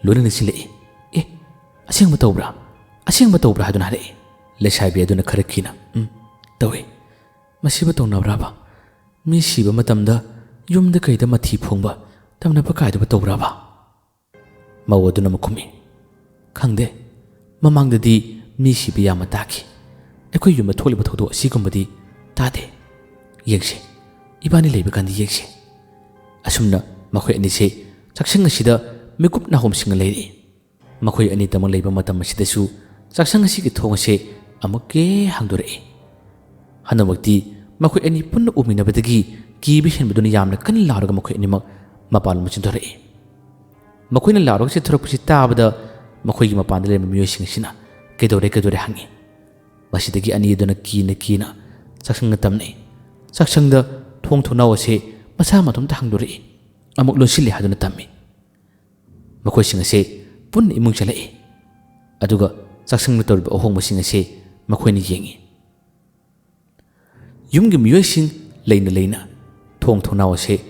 ꯂꯣꯏꯅ ꯅꯤꯡꯁꯤꯡꯂꯛꯏ꯫ "ꯑꯦ, ꯑꯁꯦꯡꯕ ꯇꯧꯕ꯭ꯔꯥ? ꯑꯁꯦꯡꯕ ꯇꯧꯕ꯭ꯔꯥ?" ꯍꯥꯏꯗꯨꯅ ꯍꯥꯏꯔꯛꯏ꯫ ꯂꯩꯁꯥꯕꯤ ꯑꯗꯨꯅ ꯈꯔ ꯀꯤꯅ, "ꯎꯝ, ꯇꯧꯏ꯫" "ꯃꯁꯤꯕꯨ ꯇꯧꯅꯕ꯭ꯔꯕ? ꯃꯤ ꯁꯤꯕ ꯃꯇꯝꯗ ꯌꯨꯝꯗ ꯀꯩꯗ ꯃꯊꯤ ꯐꯣꯡꯕ, ꯇꯝꯅꯕ ꯀꯥꯏꯗꯕ ꯇꯧꯕ꯭ꯔꯕ?" ꯃꯧ ꯑꯗꯨꯅ ꯑꯃꯨꯛ ꯈꯨꯝꯃꯤ, "ꯈꯪꯗꯦ, ꯃꯃꯥꯡꯗꯗꯤ ꯃꯤ ꯁꯤꯕ ꯌꯥꯝꯅ ꯇꯥꯈꯤ꯫ ꯑꯩꯈꯣꯏ ꯌꯨꯝꯗ ꯊꯣꯛꯂꯤꯕ ꯊꯧꯗꯣꯛ ꯑꯁꯤꯒꯨꯝꯕꯗꯤ ꯇꯥꯗꯦ꯫ ꯌꯦꯡꯁꯤ, ꯏꯕꯥꯅꯤ ꯂꯩꯕ ꯀꯥꯟꯗ ꯌꯦꯡꯁꯤ꯫" ꯑꯁꯨꯝꯅ ꯃꯈꯣꯏ ꯑꯅꯤꯁꯦ ꯆꯥꯛꯁꯪ ꯑꯁꯤꯗ ꯃꯤꯀꯨꯞ ꯅꯥꯍꯣꯝꯁꯤꯡꯅ ꯂꯩꯔꯤ꯫ ꯃꯈꯣꯏ ꯑꯅꯤꯇꯃꯛ ꯂꯩꯕ ꯃꯇꯝ ꯑꯁꯤꯗꯁꯨ ꯆꯥꯛꯁꯪ ꯑꯁꯤꯒꯤ ꯊꯣꯡ ꯑꯁꯦ ꯑꯃꯨꯛꯀ ꯍꯥꯡꯗꯣꯔꯛꯏ꯫ ꯍꯟꯗꯛꯃꯛꯇꯤ ꯃꯈꯣꯏ ꯑꯅꯤ ꯄꯨꯟꯅ ꯎꯃꯤꯟꯅꯕꯗꯒꯤ ꯀꯤꯕ ꯍꯦꯟꯕꯗꯨꯅ ꯌꯥꯝꯅ ꯀꯟꯅ ꯂꯥꯎꯔꯒ ꯃꯈꯣꯏ ꯑꯅꯤꯃꯛ ꯃꯄꯥꯟꯂꯣꯝꯗ ꯆꯦꯟꯊꯣꯔꯛꯏ꯫ ꯃꯈꯣꯏꯅ ꯂꯥꯎꯔꯒ ꯆꯦꯟꯊꯣꯔꯛꯄꯁꯤ ꯇꯥꯕꯗ ꯃꯈꯣꯏꯒꯤ ꯃꯄꯥꯟꯗ ꯂꯩꯔꯝꯕ ꯃꯤꯑꯣꯏꯁꯤꯡ ꯑꯁꯤꯅ "ꯀꯩꯗꯧꯔꯦ, ꯀꯩꯗꯧꯔꯦ?" ꯍꯪꯉꯤ꯫ ꯃꯁꯤꯗꯒꯤ ꯑꯅꯤ ꯑꯗꯨꯅ ꯀꯤꯅ ꯀꯤꯅ ꯆꯥꯛꯁꯪꯗ ꯇꯝꯅꯩ꯫ ꯆꯥꯛꯁꯪꯗ ꯊꯣꯡ ꯊꯣꯡꯅꯥꯎ ꯑꯁꯤ ꯃꯁꯥ ꯃꯇꯣꯝꯇ ꯍꯥꯡꯗꯣꯔꯛꯏ, ꯑꯃꯨꯛ ꯂꯣꯟꯁꯤꯜꯂꯤ ꯍꯥꯏꯗꯨꯅ ꯇꯝꯃꯤ꯫ ꯃꯈꯣꯏꯁꯤꯡ ꯑꯁꯤ ꯄꯨꯟꯅ ꯏꯃꯨꯡ ꯆꯠꯂꯛꯏ꯫ ꯑꯗꯨꯒ ꯆꯥꯛꯁꯪꯗ ꯇꯧꯔꯤꯕ ꯑꯍꯣꯡꯕꯁꯤꯡ ꯑꯁꯤ ꯃꯈꯣꯏꯅ ꯌꯦꯡꯉꯤ꯫ ꯌꯨꯝꯒꯤ ꯃꯤꯑꯣꯏꯁꯤꯡ ꯂꯩꯅ ꯂꯩꯅ ꯊꯣꯡ ꯊꯣꯡꯅꯥꯎ ꯑꯁꯤ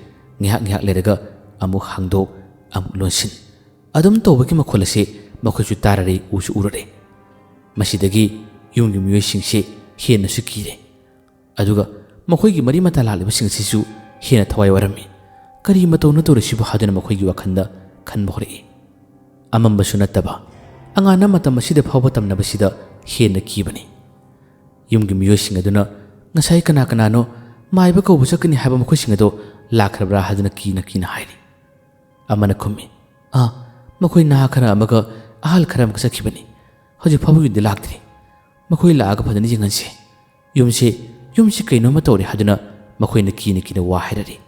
ꯉꯥꯏꯍꯥꯛ ꯉꯥꯏꯍꯥꯛ ꯂꯩꯔꯒ ꯑꯃꯨꯛ ꯍꯥꯡꯗꯣꯛ, ꯑꯃꯨꯛ ꯂꯣꯟꯁꯤꯟ, ꯑꯗꯨꯝ ꯇꯧꯕꯒꯤ ꯃꯈꯣꯜ ꯑꯁꯤ ꯃꯈꯣꯏꯁꯨ ꯇꯥꯔꯔꯦ, ꯎꯁꯨ ꯎꯔꯔꯦ꯫ ꯃꯁꯤꯗꯒꯤ ꯌꯨꯝꯒꯤ ꯃꯤꯑꯣꯏꯁꯤꯡꯁꯤ ꯍꯦꯟꯅꯁꯨ ꯀꯤꯔꯦ꯫ ꯑꯗꯨꯒ ꯃꯈꯣꯏꯒꯤ ꯃꯔꯤ ꯃꯇꯥ ꯂꯥꯛꯂꯤꯕꯁꯤꯡ ꯑꯁꯤꯁꯨ ꯍꯦꯟꯅ ꯊꯋꯥꯏ ꯋꯥꯔꯝꯃꯤ꯫ "ꯀꯔꯤ ꯃꯇꯧꯅ ꯇꯧꯔꯤꯁꯤꯕꯨ?" ꯍꯥꯏꯗꯨꯅ ꯃꯈꯣꯏꯒꯤ ꯋꯥꯈꯜꯗ ꯈꯟꯕ ꯍꯧꯔꯛꯏ꯫ ꯑꯃꯝꯕꯁꯨ ꯅꯠꯇꯕ, ꯑꯉꯥꯟꯕ ꯃꯇꯝ ꯑꯁꯤꯗ ꯐꯥꯎꯕ ꯇꯝꯅꯕꯁꯤꯗ ꯍꯦꯟꯅ ꯀꯤꯕꯅꯤ꯫ ꯌꯨꯝꯒꯤ ꯃꯤꯑꯣꯏꯁꯤꯡ ꯑꯗꯨꯅ ꯉꯁꯥꯏ ꯀꯅꯥ ꯀꯅꯥꯅꯣ ꯃꯥꯏꯕ ꯀꯧꯕ ꯆꯠꯀꯅꯤ ꯍꯥꯏꯕ ꯃꯈꯣꯏꯁꯤꯡ ꯑꯗꯣ ꯂꯥꯛꯈ꯭ꯔꯕ꯭ꯔꯥ ꯍꯥꯏꯗꯨꯅ ꯀꯤꯅ ꯀꯤꯅ ꯍꯥꯏꯔꯤ꯫ ꯑꯃꯅ ꯈꯨꯝꯃꯤ, "ꯑꯥ, ꯃꯈꯣꯏ ꯅꯍꯥ ꯈꯔ ꯑꯃꯒ ꯑꯍꯜ ꯈꯔ ꯑꯃꯒ ꯆꯠꯈꯤꯕꯅꯤ꯫ ꯍꯧꯖꯤꯛ ꯐꯥꯎꯕ ꯌꯨꯝꯗ ꯂꯥꯛꯇ꯭ꯔꯤ꯫ ꯃꯈꯣꯏ ꯂꯥꯛꯑꯒ ꯐꯖꯅ ꯌꯦꯡꯍꯟꯁꯤ꯫ ꯌꯨꯝꯁꯤ, ꯌꯨꯝꯁꯤ ꯀꯩꯅꯣꯝꯃ ꯇꯧꯔꯦ" ꯍꯥꯏꯗꯨꯅ ꯃꯈꯣꯏꯅ ꯀꯤꯅ ꯀꯤꯅ ꯋꯥ ꯍꯥꯏꯔꯔꯤ꯫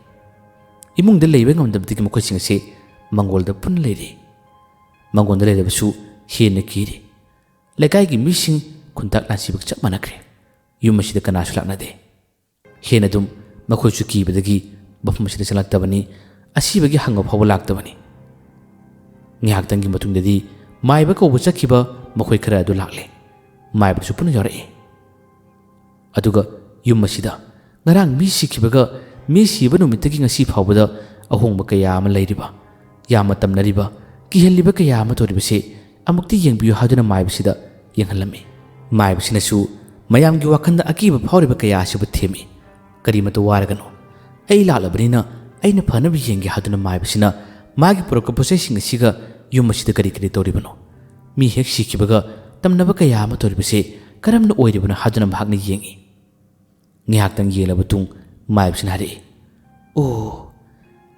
ꯏꯃꯨꯡꯗ ꯂꯩꯕ ꯉꯝꯗꯕꯗꯒꯤ ꯃꯈꯣꯏꯁꯤꯡ ꯑꯁꯤ ꯃꯪꯒꯣꯜꯗ ꯄꯨꯟꯅ ꯂꯩꯔꯤ꯫ ꯃꯪꯒꯣꯜꯗ ꯂꯩꯔꯕꯁꯨ ꯍꯦꯟꯅ ꯀꯤꯔꯤ꯫ ꯂꯩꯀꯥꯏꯒꯤ ꯃꯤꯁꯤꯡ ꯈꯨꯟꯇꯥꯛ ꯂꯥꯟꯁꯤꯕꯒ ꯆꯞ ꯃꯥꯟꯅꯈ꯭ꯔꯦ꯫ ꯌꯨꯝ ꯑꯁꯤꯗ ꯀꯅꯥꯁꯨ ꯂꯥꯛꯅꯗꯦ꯫ ꯍꯦꯟꯅ ꯑꯗꯨꯝ ꯃꯈꯣꯏꯁꯨ ꯀꯤꯕꯗꯒꯤ ꯃꯐꯝ ꯑꯁꯤꯗ ꯆꯪꯂꯛꯇꯕꯅꯤ, ꯑꯁꯤꯕꯒꯤ ꯍꯪꯕ ꯐꯥꯎꯕ ꯂꯥꯛꯇꯕꯅꯤ꯫ ꯉꯥꯏꯍꯥꯛꯇꯪꯒꯤ ꯃꯇꯨꯡꯗꯗꯤ ꯃꯥꯏꯕ ꯀꯧꯕ ꯆꯠꯈꯤꯕ ꯃꯈꯣꯏ ꯈꯔ ꯑꯗꯨ ꯂꯥꯛꯂꯦ꯫ ꯃꯥꯏꯕꯗꯨꯁꯨ ꯄꯨꯟꯅ ꯌꯥꯎꯔꯛꯏ꯫ ꯑꯗꯨꯒ ꯌꯨꯝ ꯑꯁꯤꯗ ꯉꯔꯥꯡ ꯃꯤ ꯁꯤꯈꯤꯕꯒ ꯃꯤ ꯁꯤꯕ ꯅꯨꯃꯤꯠꯇꯒꯤ ꯉꯁꯤ ꯐꯥꯎꯕꯗ ꯑꯍꯣꯡꯕ ꯀꯌꯥ ꯑꯃ ꯂꯩꯔꯤꯕ, ꯌꯥꯝꯅ ꯇꯝꯅꯔꯤꯕ, ꯀꯤꯍꯜꯂꯤꯕ ꯀꯌꯥ ꯑꯃ ꯇꯧꯔꯤꯕꯁꯤ ꯑꯃꯨꯛꯇꯤ ꯌꯦꯡꯕꯤꯌꯨ ꯍꯥꯏꯗꯨꯅ ꯃꯥꯏꯕꯁꯤꯗ ꯌꯦꯡꯍꯜꯂꯝꯃꯤ꯫ ꯃꯥꯏꯕꯁꯤꯅꯁꯨ ꯃꯌꯥꯝꯒꯤ ꯋꯥꯈꯜꯗ ꯑꯀꯤꯕ ꯐꯥꯎꯔꯤꯕ ꯀꯌꯥ ꯑꯁꯤꯕꯨ ꯊꯦꯝꯃꯤ꯫ "ꯀꯔꯤꯃꯇ ꯋꯥꯔꯒꯅꯨ, ꯑꯩ ꯂꯥꯛꯂꯕꯅꯤꯅ ꯑꯩꯅ ꯐꯅꯕ ꯌꯦꯡꯒꯦ" ꯍꯥꯏꯗꯨꯅ ꯃꯥꯏꯕꯁꯤꯅ ꯃꯥꯒꯤ ꯄꯨꯔꯛꯄ ꯄꯣꯠꯆꯩꯁꯤꯡ ꯑꯁꯤꯒ ꯌꯨꯝ ꯑꯁꯤꯗ ꯀꯔꯤ ꯀꯔꯤ ꯇꯧꯔꯤꯕꯅꯣ, ꯃꯤ ꯍꯦꯛ ꯁꯤꯈꯤꯕꯒ ꯇꯝꯅꯕ ꯀꯌꯥ ꯑꯃ ꯇꯧꯔꯤꯕꯁꯦ ꯀꯔꯝꯅ ꯑꯣꯏꯔꯤꯕꯅꯣ ꯍꯥꯏꯗꯨꯅ ꯃꯍꯥꯛꯅ ꯌꯦꯡꯏ꯫ ꯉꯥꯏꯍꯥꯛꯇꯪ ꯌꯦꯡꯂꯕ ꯃꯇꯨꯡ ꯃꯥꯏꯕꯁꯤꯅ ꯍꯥꯏꯔꯛꯏ, "ꯑꯣ,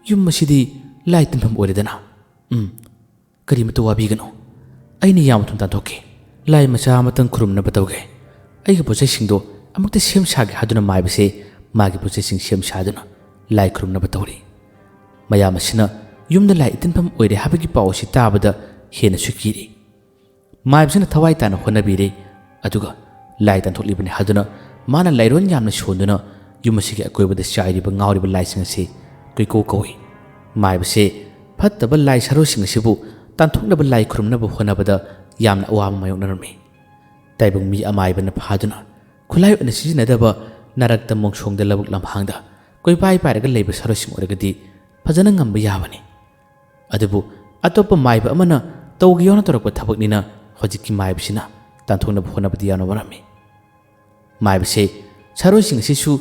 ꯌꯨꯝ ꯑꯁꯤꯗꯤ ꯂꯥꯏ ꯇꯤꯟꯐꯝ ꯑꯣꯏꯔꯦꯗꯅ꯫ ꯎꯝ, ꯀꯔꯤꯃꯇ ꯋꯥꯕꯤꯒꯅꯨ, ꯑꯩꯅ ꯌꯥꯝ ꯊꯨꯅ ꯇꯥꯟꯊꯣꯛꯀꯦ꯫ ꯂꯥꯏ ꯃꯆꯥ ꯑꯃꯇꯪ ꯈꯨꯔꯨꯝꯅꯕ ꯇꯧꯒꯦ꯫ ꯑꯩꯒꯤ ꯄꯣꯠꯆꯩꯁꯤꯡꯗꯣ ꯑꯃꯨꯛꯇ ꯁꯦꯝ ꯁꯥꯒꯦ" ꯍꯥꯏꯗꯨꯅ ꯃꯥꯏꯕꯁꯦ ꯃꯥꯒꯤ ꯄꯣꯠꯆꯩꯁꯤꯡ ꯁꯦꯝ ꯁꯥꯗꯨꯅ ꯂꯥꯏ ꯈꯨꯔꯨꯝꯅꯕ ꯇꯧꯔꯤ꯫ ꯃꯌꯥꯝ ꯑꯁꯤꯅ ꯌꯨꯝꯗ ꯂꯥꯏ ꯏꯇꯤꯟꯐꯝ ꯑꯣꯏꯔꯦ ꯍꯥꯏꯕꯒꯤ ꯄꯥꯎ ꯑꯁꯤ ꯇꯥꯕꯗ ꯍꯦꯟꯅꯁꯨ ꯀꯤꯔꯤ꯫ ꯃꯥꯏꯕꯁꯤꯅ ꯊꯋꯥꯏ ꯇꯥꯅ ꯍꯣꯠꯅꯕꯤꯔꯦ, ꯑꯗꯨꯒ ꯂꯥꯏ ꯇꯥꯟꯊꯣꯛꯂꯤꯕꯅꯤ ꯍꯥꯏꯗꯨꯅ ꯃꯥꯅ ꯂꯥꯏꯔꯣꯟ ꯌꯥꯝꯅ ꯁꯣꯟꯗꯨꯅ ꯌꯨꯝ ꯑꯁꯤꯒꯤ ꯑꯀꯣꯏꯕꯗ ꯆꯥꯏꯔꯤꯕ ꯉꯥꯎꯔꯤꯕ ꯂꯥꯏꯁꯤꯡ ꯑꯁꯤ ꯀꯣꯏꯀꯧ ꯀꯧꯏ꯫ ꯃꯥꯏꯕꯁꯦ ꯐꯠꯇꯕ ꯂꯥꯏ ꯁꯥꯔꯣꯏꯁꯤꯡ ꯑꯁꯤꯕꯨ ꯇꯥꯟꯊꯣꯛꯅꯕ ꯂꯥꯏ ꯈꯨꯔꯨꯝꯅꯕ ꯍꯣꯠꯅꯕꯗ ꯌꯥꯝꯅ ꯑꯋꯥꯕ ꯃꯥꯌꯣꯛꯅꯔꯝꯃꯤ꯫ ꯇꯥꯏꯕꯪ ꯃꯤ ꯑꯃꯥꯏꯕꯅ ꯐꯥꯗꯨꯅ ꯈꯨꯠꯂꯥꯏ ꯑꯣꯏꯅ ꯁꯤꯖꯤꯟꯅꯗꯕ ꯅꯥꯔꯛꯇ ꯃꯣꯡꯁꯣꯡꯗ ꯂꯧꯕꯨꯛ ꯂꯝꯍꯥꯡꯗ ꯀꯣꯏꯄꯥꯏ ꯄꯥꯏꯔꯒ ꯂꯩꯕ ꯁꯥꯔꯣꯏꯁꯤꯡ ꯑꯣꯏꯔꯒꯗꯤ ꯐꯖꯅ ꯉꯝꯕ ꯌꯥꯕꯅꯤ꯫ ꯑꯗꯨꯕꯨ ꯑꯇꯣꯞꯄ ꯃꯥꯏꯕ ꯑꯃꯅ ꯇꯧꯒꯦ ꯌꯥꯎꯅ ꯇꯧꯔꯛꯄ ꯊꯕꯛꯅꯤꯅ ꯍꯧꯖꯤꯛꯀꯤ ꯃꯥꯏꯕꯁꯤꯅ ꯇꯥꯟꯊꯣꯛꯅꯕ ꯍꯣꯠꯅꯕꯗ ꯌꯥꯝꯅ ꯋꯥꯔꯝꯃꯤ꯫ ꯃꯥꯏꯕꯁꯦ ꯁꯥꯔꯣꯏꯁꯤꯡ ꯑꯁꯤꯁꯨ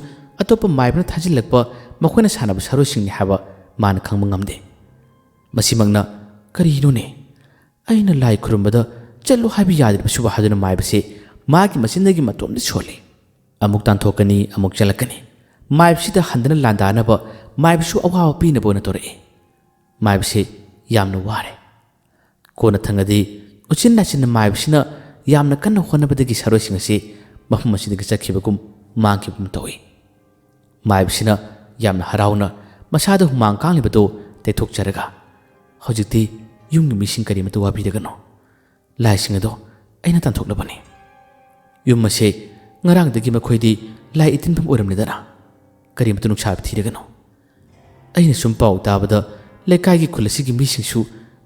ꯑꯇꯣꯞꯄ ꯃꯥꯏꯕꯅ ꯊꯥꯖꯤꯜꯂꯛꯄ ꯃꯈꯣꯏꯅ ꯁꯥꯟꯅꯕ ꯁꯥꯔꯣꯏꯁꯤꯡꯅꯤ ꯍꯥꯏꯕ ꯃꯥꯅ ꯈꯪꯕ ꯉꯝꯗꯦ꯫ ꯃꯁꯤꯃꯛꯅ ꯀꯔꯤꯅꯣꯅꯦ? ꯑꯩꯅ ꯂꯥꯏ ꯈꯨꯔꯨꯝꯕꯗ ꯆꯠꯂꯨ ꯍꯥꯏꯕ ꯌꯥꯗ꯭ꯔꯤꯕꯁꯤꯕꯨ ꯍꯥꯏꯗꯨꯅ ꯃꯥꯏꯕꯁꯦ ꯃꯥꯒꯤ ꯃꯆꯤꯟꯗꯒꯤ ꯃꯇꯣꯝꯇ ꯁꯣꯜꯂꯤ꯫ ꯑꯃꯨꯛ ꯇꯥꯟꯊꯣꯛꯀꯅꯤ, ꯑꯃꯨꯛ ꯆꯠꯂꯛꯀꯅꯤ꯫ ꯃꯥꯏꯕꯁꯤꯗ ꯍꯟꯗꯅ ꯂꯥꯟꯗꯥꯅꯕ ꯃꯥꯏꯕꯁꯨ ꯑꯋꯥꯕ ꯄꯤꯅꯕ ꯑꯣꯏꯅ ꯇꯧꯔꯛꯏ꯫ ꯃꯥꯏꯕꯁꯤ ꯌꯥꯝꯅ ꯋꯥꯔꯦ꯫ ꯀꯣꯟꯅ ꯊꯪꯉꯗꯤ ꯎꯆꯤꯟ ꯅꯥꯆꯤꯟꯅ ꯃꯥꯏꯕꯁꯤꯅ ꯌꯥꯝꯅ ꯀꯟꯅ ꯍꯣꯠꯅꯕꯗꯒꯤ ꯁꯥꯔꯣꯏꯁꯤꯡ ꯑꯁꯤ ꯃꯐꯝ ꯑꯁꯤꯗꯒꯤ ꯆꯠꯈꯤꯕꯒꯨꯝ ꯃꯥꯡꯈꯤꯕꯒꯨꯝ ꯇꯧꯏ꯫ ꯃꯥꯏꯕꯁꯤꯅ ꯌꯥꯝꯅ ꯍꯔꯥꯎꯅ ꯃꯁꯥꯗ ꯍꯨꯃꯥꯡ ꯀꯥꯡꯂꯤꯕꯗꯨ ꯇꯩꯊꯣꯛꯆꯔꯒ, "ꯍꯧꯖꯤꯛꯇꯤ ꯌꯨꯝꯒꯤ ꯃꯤꯁꯤꯡ ꯀꯔꯤꯃꯇ ꯋꯥꯕꯤꯔꯒꯅꯨ꯫ ꯂꯥꯏꯁꯤꯡ ꯑꯗꯣ ꯑꯩꯅ ꯇꯥꯟꯊꯣꯛꯂꯕꯅꯤ꯫ ꯌꯨꯝ ꯑꯁꯦ ꯉꯔꯥꯡꯗꯒꯤ ꯃꯈꯣꯏꯗꯤ ꯂꯥꯏ ꯏꯇꯤꯟꯐꯝ ꯑꯣꯏꯔꯝꯂꯦꯗꯅ꯫ ꯀꯔꯤꯃꯇ ꯅꯨꯡꯁꯥ ꯊꯤꯔꯒꯅꯨ꯫ ꯑꯩꯅ ꯁꯨꯝ ꯄꯥꯎ ꯇꯥꯕꯗ ꯂꯩꯀꯥꯏꯒꯤ ꯈꯨꯜ ꯑꯁꯤꯒꯤ ꯃꯤꯁꯤꯡꯁꯨ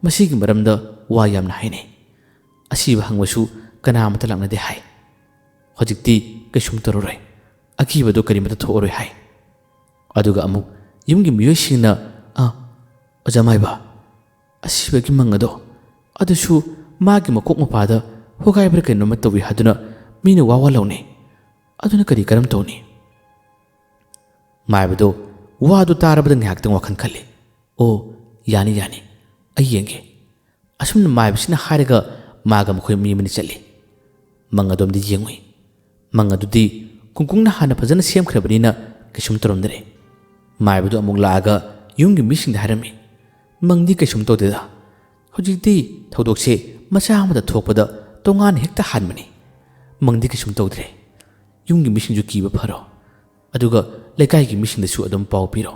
ꯃꯁꯤꯒꯤ ꯃꯔꯝꯗ ꯋꯥ ꯌꯥꯝꯅ ꯍꯥꯏꯅꯩ꯫ ꯑꯁꯤꯕ ꯍꯪꯕꯁꯨ ꯀꯅꯥꯃꯇ ꯂꯥꯛꯅꯗꯦ ꯍꯥꯏ꯫ ꯍꯧꯖꯤꯛꯇꯤ ꯀꯩꯁꯨꯝ ꯇꯧꯔꯔꯣꯏ, ꯑꯀꯤꯕꯗꯨ ꯀꯔꯤꯃꯇ ꯊꯣꯛꯑꯔꯣꯏ ꯍꯥꯏ꯫ ꯑꯗꯨꯒ ꯑꯃꯨꯛ ꯌꯨꯝꯒꯤ ꯃꯤꯑꯣꯏꯁꯤꯡꯅ, "ꯑ, ꯑꯣꯖꯥ ꯃꯥꯏꯕ, ꯑꯁꯤꯕꯒꯤ ꯃꯪ ꯑꯗꯣ, ꯑꯗꯨꯁꯨ ꯃꯥꯒꯤ ꯃꯀꯣꯛ ꯃꯄꯥꯗ ꯍꯣꯒꯥꯏꯕ꯭ꯔꯥ ꯀꯩꯅꯣꯝꯃ ꯇꯧꯏ ꯍꯥꯏꯗꯨꯅ ꯃꯤꯅ ꯋꯥ ꯋꯥ ꯂꯥꯎꯅꯩ꯫ ꯑꯗꯨꯅ ꯀꯔꯤ ꯀꯔꯝ ꯇꯧꯅꯤ?" ꯃꯥꯏꯕꯗꯣ ꯋꯥꯗꯨ ꯇꯥꯔꯕꯗ ꯉꯥꯏꯍꯥꯛꯇꯪ ꯋꯥꯈꯜ ꯈꯜꯂꯤ꯫ "ꯑꯣ, ꯌꯥꯅꯤ, ꯌꯥꯅꯤ, ꯑꯩ ꯌꯦꯡꯒꯦ"꯫ ꯑꯁꯨꯝꯅ ꯃꯥꯏꯕꯁꯤꯅ ꯍꯥꯏꯔꯒ ꯃꯥꯒ ꯃꯈꯣꯏ ꯃꯤ ꯑꯃꯅꯤ ꯆꯠꯂꯤ꯫ ꯃꯪ ꯑꯗꯣꯝꯗꯤ ꯌꯦꯡꯉꯨꯏ꯫ ꯃꯪ ꯑꯗꯨꯗꯤ ꯀꯨꯡꯀꯨꯡꯅ ꯍꯥꯟꯅ ꯐꯖꯅ ꯁꯦꯝꯈ꯭ꯔꯕꯅꯤꯅ ꯀꯩꯁꯨꯝ ꯇꯧꯔꯝꯗ꯭ꯔꯦ꯫ ꯃꯥꯏꯕꯗꯨ ꯑꯃꯨꯛ ꯂꯥꯛꯑꯒ ꯌꯨꯝꯒꯤ ꯃꯤꯁꯤꯡꯗ ꯍꯥꯏꯔꯝꯃꯤ, "ꯃꯪꯗꯤ ꯀꯩꯁꯨꯝ ꯇꯧꯗꯦꯗ꯫ ꯍꯧꯖꯤꯛꯇꯤ ꯊꯧꯗꯣꯛꯁꯦ ꯃꯆꯥ ꯑꯃꯗ ꯊꯣꯛꯄꯗ ꯇꯣꯉꯥꯟꯅ ꯍꯦꯛꯇ ꯍꯥꯟꯕꯅꯤ꯫ ꯃꯪꯗꯤ ꯀꯩꯁꯨꯝ ꯇꯧꯗ꯭ꯔꯦ꯫ ꯌꯨꯝꯒꯤ ꯃꯤꯁꯤꯡꯁꯨ ꯀꯤꯕ ꯐꯔꯣ꯫ ꯑꯗꯨꯒ ꯂꯩꯀꯥꯏꯒꯤ ꯃꯤꯁꯤꯡꯗꯁꯨ ꯑꯗꯨꯝ ꯄꯥꯎ ꯄꯤꯔꯣ꯫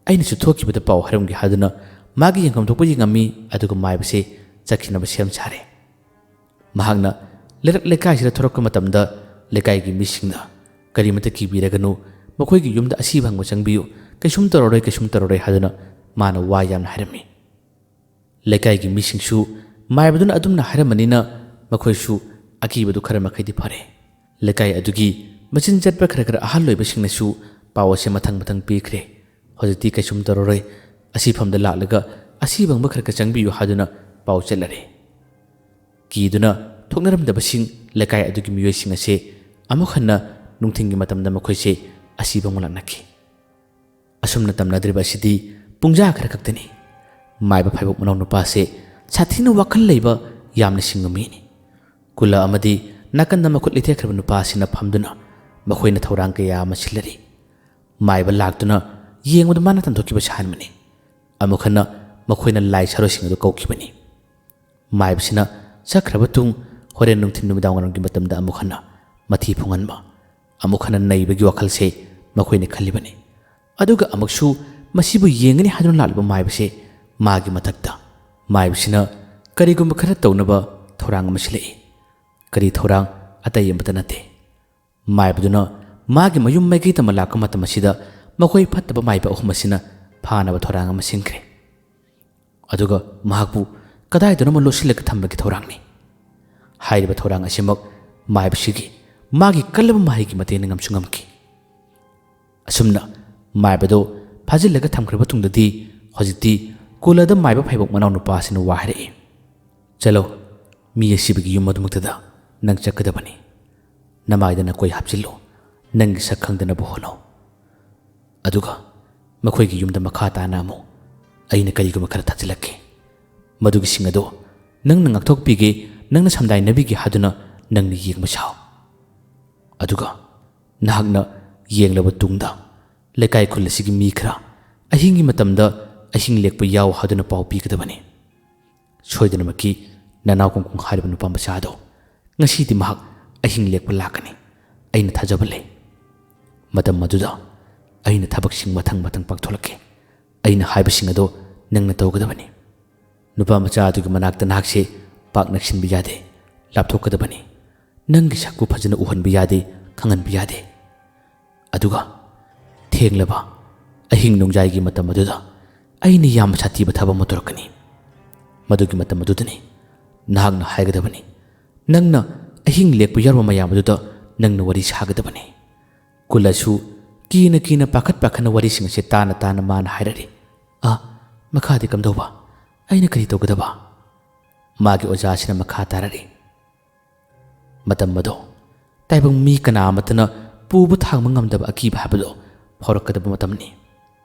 ꯑꯩꯅꯁꯨ ꯊꯣꯛꯈꯤꯕꯗ ꯄꯥꯎ ꯍꯥꯏꯔꯝꯒꯦ" ꯍꯥꯏꯗꯨꯅ ꯃꯥꯒꯤ ꯌꯦꯡꯐꯝ ꯊꯣꯛꯄ ꯌꯦꯡꯉꯝꯃꯤ꯫ ꯑꯗꯨꯒ ꯃꯥꯏꯕꯁꯦ ꯆꯠꯈꯤꯅꯕ ꯁꯦꯝ ꯁꯥꯔꯦ꯫ ꯃꯍꯥꯛꯅ ꯂꯩꯔꯛ ꯂꯩꯀꯥꯏꯁꯤꯗ ꯊꯣꯔꯛꯄ ꯃꯇꯝꯗ ꯂꯩꯀꯥꯏꯒꯤ ꯃꯤꯁꯤꯡꯅ, "ꯀꯔꯤꯃꯇ ꯀꯤꯕꯤꯔꯒꯅꯨ, ꯃꯈꯣꯏꯒꯤ ꯌꯨꯝꯗ ꯑꯁꯤꯕ ꯍꯪꯕ ꯆꯪꯕꯤꯌꯨ, ꯀꯩꯁꯨꯝ ꯇꯧꯔꯔꯣꯏ, ꯀꯩꯁꯨꯝ ꯇꯧꯔꯔꯣꯏ" ꯍꯥꯏꯗꯨꯅ ꯃꯥꯅ ꯋꯥ ꯌꯥꯝꯅ ꯍꯥꯏꯔꯝꯃꯤ꯫ ꯂꯩꯀꯥꯏꯒꯤ ꯃꯤꯁꯤꯡꯁꯨ ꯃꯥꯏꯕꯗꯨꯅ ꯑꯗꯨꯝꯅ ꯍꯥꯏꯔꯝꯕꯅꯤꯅ ꯃꯈꯣꯏꯁꯨ ꯑꯀꯤꯕꯗꯨ ꯈꯔ ꯃꯈꯩꯗꯤ ꯐꯔꯦ꯫ ꯂꯩꯀꯥꯏ ꯑꯗꯨꯒꯤ ꯃꯆꯤꯟ ꯆꯠꯄ ꯈꯔ ꯈꯔ ꯑꯍꯜ ꯑꯣꯏꯕꯁꯤꯡꯅꯁꯨ ꯄꯥꯎ ꯑꯁꯦ ꯃꯊꯪ ꯃꯊꯪ ꯄꯤꯈ꯭ꯔꯦ꯫ "ꯍꯧꯖꯤꯛꯇꯤ ꯀꯩꯁꯨꯝ ꯇꯧꯔꯔꯣꯏ, ꯑꯁꯤꯐꯝꯗ ꯂꯥꯛꯂꯒ ꯑꯁꯤꯕ ꯍꯪꯕ ꯈꯔ ꯈꯔ ꯆꯪꯕꯤꯌꯨ" ꯍꯥꯏꯗꯨꯅ ꯄꯥꯎ ꯆꯠꯂꯔꯦ꯫ ꯀꯤꯗꯨꯅ ꯊꯣꯛꯅꯔꯝꯗꯕꯁꯤꯡ ꯂꯩꯀꯥꯏ ꯑꯗꯨꯒꯤ ꯃꯤꯑꯣꯏꯁꯤꯡ ꯑꯁꯦ ꯑꯃꯨꯛ ꯍꯟꯅ ꯅꯨꯡꯊꯤꯜꯒꯤ ꯃꯇꯝꯗ ꯃꯈꯣꯏꯁꯦ ꯑꯁꯤꯕ ꯍꯪꯕ ꯂꯥꯛꯅꯈꯤ꯫ ꯑꯁꯨꯝꯅ ꯇꯝꯅꯗ꯭ꯔꯤꯕ ꯑꯁꯤꯗꯤ ꯄꯨꯡꯖꯥ ꯈꯔ ꯈꯛꯇꯅꯤ꯫ ꯃꯥꯏꯕ ꯐꯥꯏꯕꯣꯛ ꯃꯅꯥꯎ ꯅꯨꯄꯥꯁꯦ ꯁꯥꯊꯤꯅ ꯋꯥꯈꯜ ꯂꯩꯕ, ꯌꯥꯝꯅ ꯁꯤꯡꯕ ꯃꯤꯅꯤ꯫ ꯀꯨꯂꯥ ꯑꯃꯗꯤ ꯅꯥꯀꯟꯗ ꯃꯈꯨꯠ ꯂꯩꯊꯦꯛꯈ꯭ꯔꯕ ꯅꯨꯄꯥ ꯑꯁꯤꯅ ꯐꯝꯗꯨꯅ ꯃꯈꯣꯏꯅ ꯊꯧꯔꯥꯡ ꯀꯌꯥ ꯑꯃ ꯁꯤꯜꯂꯔꯤ꯫ ꯃꯥꯏꯕ ꯂꯥꯛꯇꯨꯅ ꯌꯦꯡꯕꯗ ꯃꯥꯅ ꯇꯥꯟꯊꯣꯛꯈꯤꯕ ꯁꯥꯍꯟꯕꯅꯤ꯫ ꯑꯃꯨꯛ ꯍꯟꯅ ꯃꯈꯣꯏꯅ ꯂꯥꯏ ꯁꯥꯔꯣꯏꯁꯤꯡ ꯑꯗꯨ ꯀꯧꯈꯤꯕꯅꯤ꯫ ꯃꯥꯏꯕꯁꯤꯅ ꯆꯠꯈ꯭ꯔꯕ ꯇꯨꯡ ꯍꯣꯔꯦꯟ ꯅꯨꯡꯊꯤꯜ ꯅꯨꯃꯤꯗꯥꯡ ꯋꯥꯏꯔꯝꯒꯤ ꯃꯇꯝꯗ ꯑꯃꯨꯛ ꯍꯟꯅ ꯃꯊꯤ ꯐꯣꯡꯍꯟꯕ, ꯑꯃꯨꯛ ꯍꯟꯅ ꯅꯩꯕꯒꯤ ꯋꯥꯈꯜꯁꯦ ꯃꯈꯣꯏꯅ ꯈꯜꯂꯤꯕꯅꯤ꯫ ꯑꯗꯨꯒ ꯑꯃꯨꯛꯁꯨ ꯃꯁꯤꯕꯨ ꯌꯦꯡꯒꯅꯤ ꯍꯥꯏꯗꯨꯅ ꯂꯥꯛꯂꯤꯕ ꯃꯥꯏꯕꯁꯦ ꯃꯥꯒꯤ ꯃꯊꯛꯇ ꯃꯥꯏꯕꯁꯤꯅ ꯀꯔꯤꯒꯨꯝꯕ ꯈꯔ ꯇꯧꯅꯕ ꯊꯧꯔꯥꯡ ꯑꯃ ꯁꯤꯜꯂꯛꯏ꯫ ꯀꯔꯤ ꯊꯧꯔꯥꯡ? ꯑꯇꯩ ꯑꯃꯠꯇ ꯅꯠꯇꯦ꯫ ꯃꯥꯏꯕꯗꯨꯅ ꯃꯥꯒꯤ ꯃꯌꯨꯝ ꯃꯥꯏꯀꯩ ꯇꯝꯕ ꯂꯥꯛꯄ ꯃꯇꯝ ꯑꯁꯤꯗ ꯃꯈꯣꯏ ꯐꯠꯇꯕ ꯃꯥꯏꯕ ꯑꯍꯨꯝ ꯑꯁꯤꯅ ꯐꯥꯅꯕ ꯊꯧꯔꯥꯡ ꯑꯃ ꯁꯤꯟꯈ꯭ꯔꯦ꯫ ꯑꯗꯨꯒ ꯃꯍꯥꯛꯄꯨ ꯀꯗꯥꯏꯗꯅꯣꯃ ꯂꯣꯠꯁꯤꯜꯂꯒ ꯊꯝꯕꯒꯤ ꯊꯧꯔꯥꯡꯅꯤ꯫ ꯍꯥꯏꯔꯤꯕ ꯊꯧꯔꯥꯡ ꯑꯁꯤꯃꯛ ꯃꯥꯏꯕꯁꯤꯒꯤ ꯃꯥꯒꯤ ꯀꯜꯂꯕ ꯃꯍꯩꯒꯤ ꯃꯇꯦꯡꯅ ꯉꯝꯁꯨ ꯉꯝꯈꯤ꯫ ꯑꯁꯨꯝꯅ ꯃꯥꯏꯕꯗꯨ ꯐꯥꯖꯤꯜꯂꯒ ꯊꯝꯈ꯭ꯔꯕ ꯇꯨꯡꯗꯗꯤ ꯍꯧꯖꯤꯛꯇꯤ ꯀꯨꯂꯗ ꯃꯥꯏꯕ ꯐꯩꯕꯣꯛ ꯃꯅꯥꯎ ꯅꯨꯄꯥ ꯑꯁꯤꯅ ꯋꯥ ꯍꯥꯏꯔꯛꯏ, "ꯆꯠꯂꯣ, ꯃꯤ ꯑꯁꯤꯕꯒꯤ ꯌꯨꯝ ꯑꯗꯨꯃꯛꯇꯗ ꯅꯪ ꯆꯠꯀꯗꯕꯅꯤ꯫ ꯅꯃꯥꯏꯗ ꯅꯀꯣꯏ ꯍꯥꯞꯆꯤꯜꯂꯨ, ꯅꯪꯒꯤ ꯁꯛ ꯈꯪꯗꯅꯕ ꯍꯣꯠꯅꯧ꯫ ꯑꯗꯨꯒ ꯃꯈꯣꯏꯒꯤ ꯌꯨꯝꯗ ꯃꯈꯥ ꯇꯥꯅ ꯑꯃꯨꯛ ꯑꯩꯅ ꯀꯔꯤꯒꯨꯝꯕ ꯈꯔ ꯊꯥꯖꯤꯜꯂꯛꯀꯦ꯫ ꯃꯗꯨꯒꯤꯁꯤꯡ ꯑꯗꯣ ꯅꯪꯅ ꯉꯥꯛꯊꯣꯛꯄꯤꯒꯦ, ꯅꯪꯅ ꯁꯝꯗꯥꯏꯅꯕꯤꯒꯦ ꯍꯥꯏꯗꯨꯅ ꯅꯪꯅ ꯌꯦꯡꯕ ꯁꯥꯎ꯫ ꯑꯗꯨꯒ ꯅꯍꯥꯛꯅ ꯌꯦꯡꯂꯕ ꯇꯨꯡꯗ ꯂꯩꯀꯥꯏ ꯈꯨꯜ ꯑꯁꯤꯒꯤ ꯃꯤ ꯈꯔ ꯑꯍꯤꯡꯒꯤ ꯃꯇꯝꯗ ꯑꯍꯤꯡ ꯂꯦꯛꯄ ꯌꯥꯎ ꯍꯥꯏꯗꯨꯅ ꯄꯥꯎ ꯄꯤꯒꯗꯕꯅꯤ꯫ ꯁꯣꯏꯗꯅꯃꯛꯀꯤ ꯅꯅꯥꯎ ꯀꯨꯡꯀꯨꯡ ꯍꯥꯏꯔꯤꯕ ꯅꯨꯄꯥ ꯃꯆꯥ ꯑꯗꯣ ꯉꯁꯤꯗꯤ ꯃꯍꯥꯛ ꯑꯍꯤꯡ ꯂꯦꯛꯄ ꯂꯥꯛꯀꯅꯤ꯫ ꯑꯩꯅ ꯊꯥꯖꯕ ꯂꯩ꯫ ꯃꯇꯝ ꯑꯗꯨꯗ ꯑꯩꯅ ꯊꯕꯛꯁꯤꯡ ꯃꯊꯪ ꯃꯊꯪ ꯄꯥꯡꯊꯣꯛꯂꯛꯀꯦ꯫ ꯑꯩꯅ ꯍꯥꯏꯕꯁꯤꯡ ꯑꯗꯣ ꯅꯪꯅ ꯇꯧꯒꯗꯕꯅꯤ꯫ ꯅꯨꯄꯥ ꯃꯆꯥ ꯑꯗꯨꯒꯤ ꯃꯅꯥꯛꯇ ꯅꯍꯥꯛꯁꯦ ꯄꯥꯛ ꯅꯛꯁꯤꯟꯕ ꯌꯥꯗꯦ, ꯂꯥꯞꯊꯣꯛꯀꯗꯕꯅꯤ꯫ ꯅꯪꯒꯤ ꯁꯛꯄꯨ ꯐꯖꯅ ꯎꯍꯟꯕ ꯌꯥꯗꯦ, ꯈꯪꯍꯟꯕ ꯌꯥꯗꯦ꯫ ꯑꯗꯨꯒ ꯊꯦꯡꯂꯕ ꯑꯍꯤꯡ ꯅꯣꯡꯌꯥꯏꯒꯤ ꯃꯇꯝ ꯑꯗꯨꯗ ꯑꯩꯅ ꯌꯥꯝ ꯁꯥꯊꯤꯕ ꯊꯕꯛ ꯑꯃ ꯇꯧꯔꯛꯀꯅꯤ꯫ ꯃꯗꯨꯒꯤ ꯃꯇꯝ ꯑꯗꯨꯗꯅꯤ ꯅꯍꯥꯛꯅ ꯍꯥꯏꯒꯗꯕꯅꯤ꯫ ꯅꯪꯅ ꯑꯍꯤꯡ ꯂꯦꯛꯄ ꯌꯥꯎꯔꯕ ꯃꯌꯥꯝ ꯑꯗꯨꯗ ꯅꯪꯅ ꯋꯥꯔꯤ ꯁꯥꯒꯗꯕꯅꯤ꯫ ꯀꯨꯂꯁꯨ ꯀꯤꯅ ꯀꯤꯅ ꯄꯥꯈꯠ ꯄꯥꯈꯠꯅ ꯋꯥꯔꯤꯁꯤꯡ ꯑꯁꯤ ꯇꯥꯅ ꯇꯥꯅ ꯃꯥꯅ ꯍꯥꯏꯔꯛꯏ꯫ "ꯑ, ꯃꯈꯥꯗꯤ ꯀꯝꯗꯧꯕ? ꯑꯩꯅ ꯀꯔꯤ ꯇꯧꯒꯗꯕ?" ꯃꯥꯒꯤ ꯑꯣꯖꯥꯁꯤꯅ ꯃꯈꯥ ꯇꯥꯔꯛꯏ꯫ ꯃꯇꯝ ꯑꯗꯣ ꯇꯥꯏꯕꯪ ꯃꯤ ꯀꯅꯥ ꯑꯃꯠꯇꯅ ꯄꯨꯕ ꯊꯥꯡꯕ ꯉꯝꯗꯕ ꯑꯀꯤꯕ ꯍꯥꯏꯕꯗꯣ ꯐꯥꯎꯔꯛꯀꯗꯕ ꯃꯇꯝꯅꯤ꯫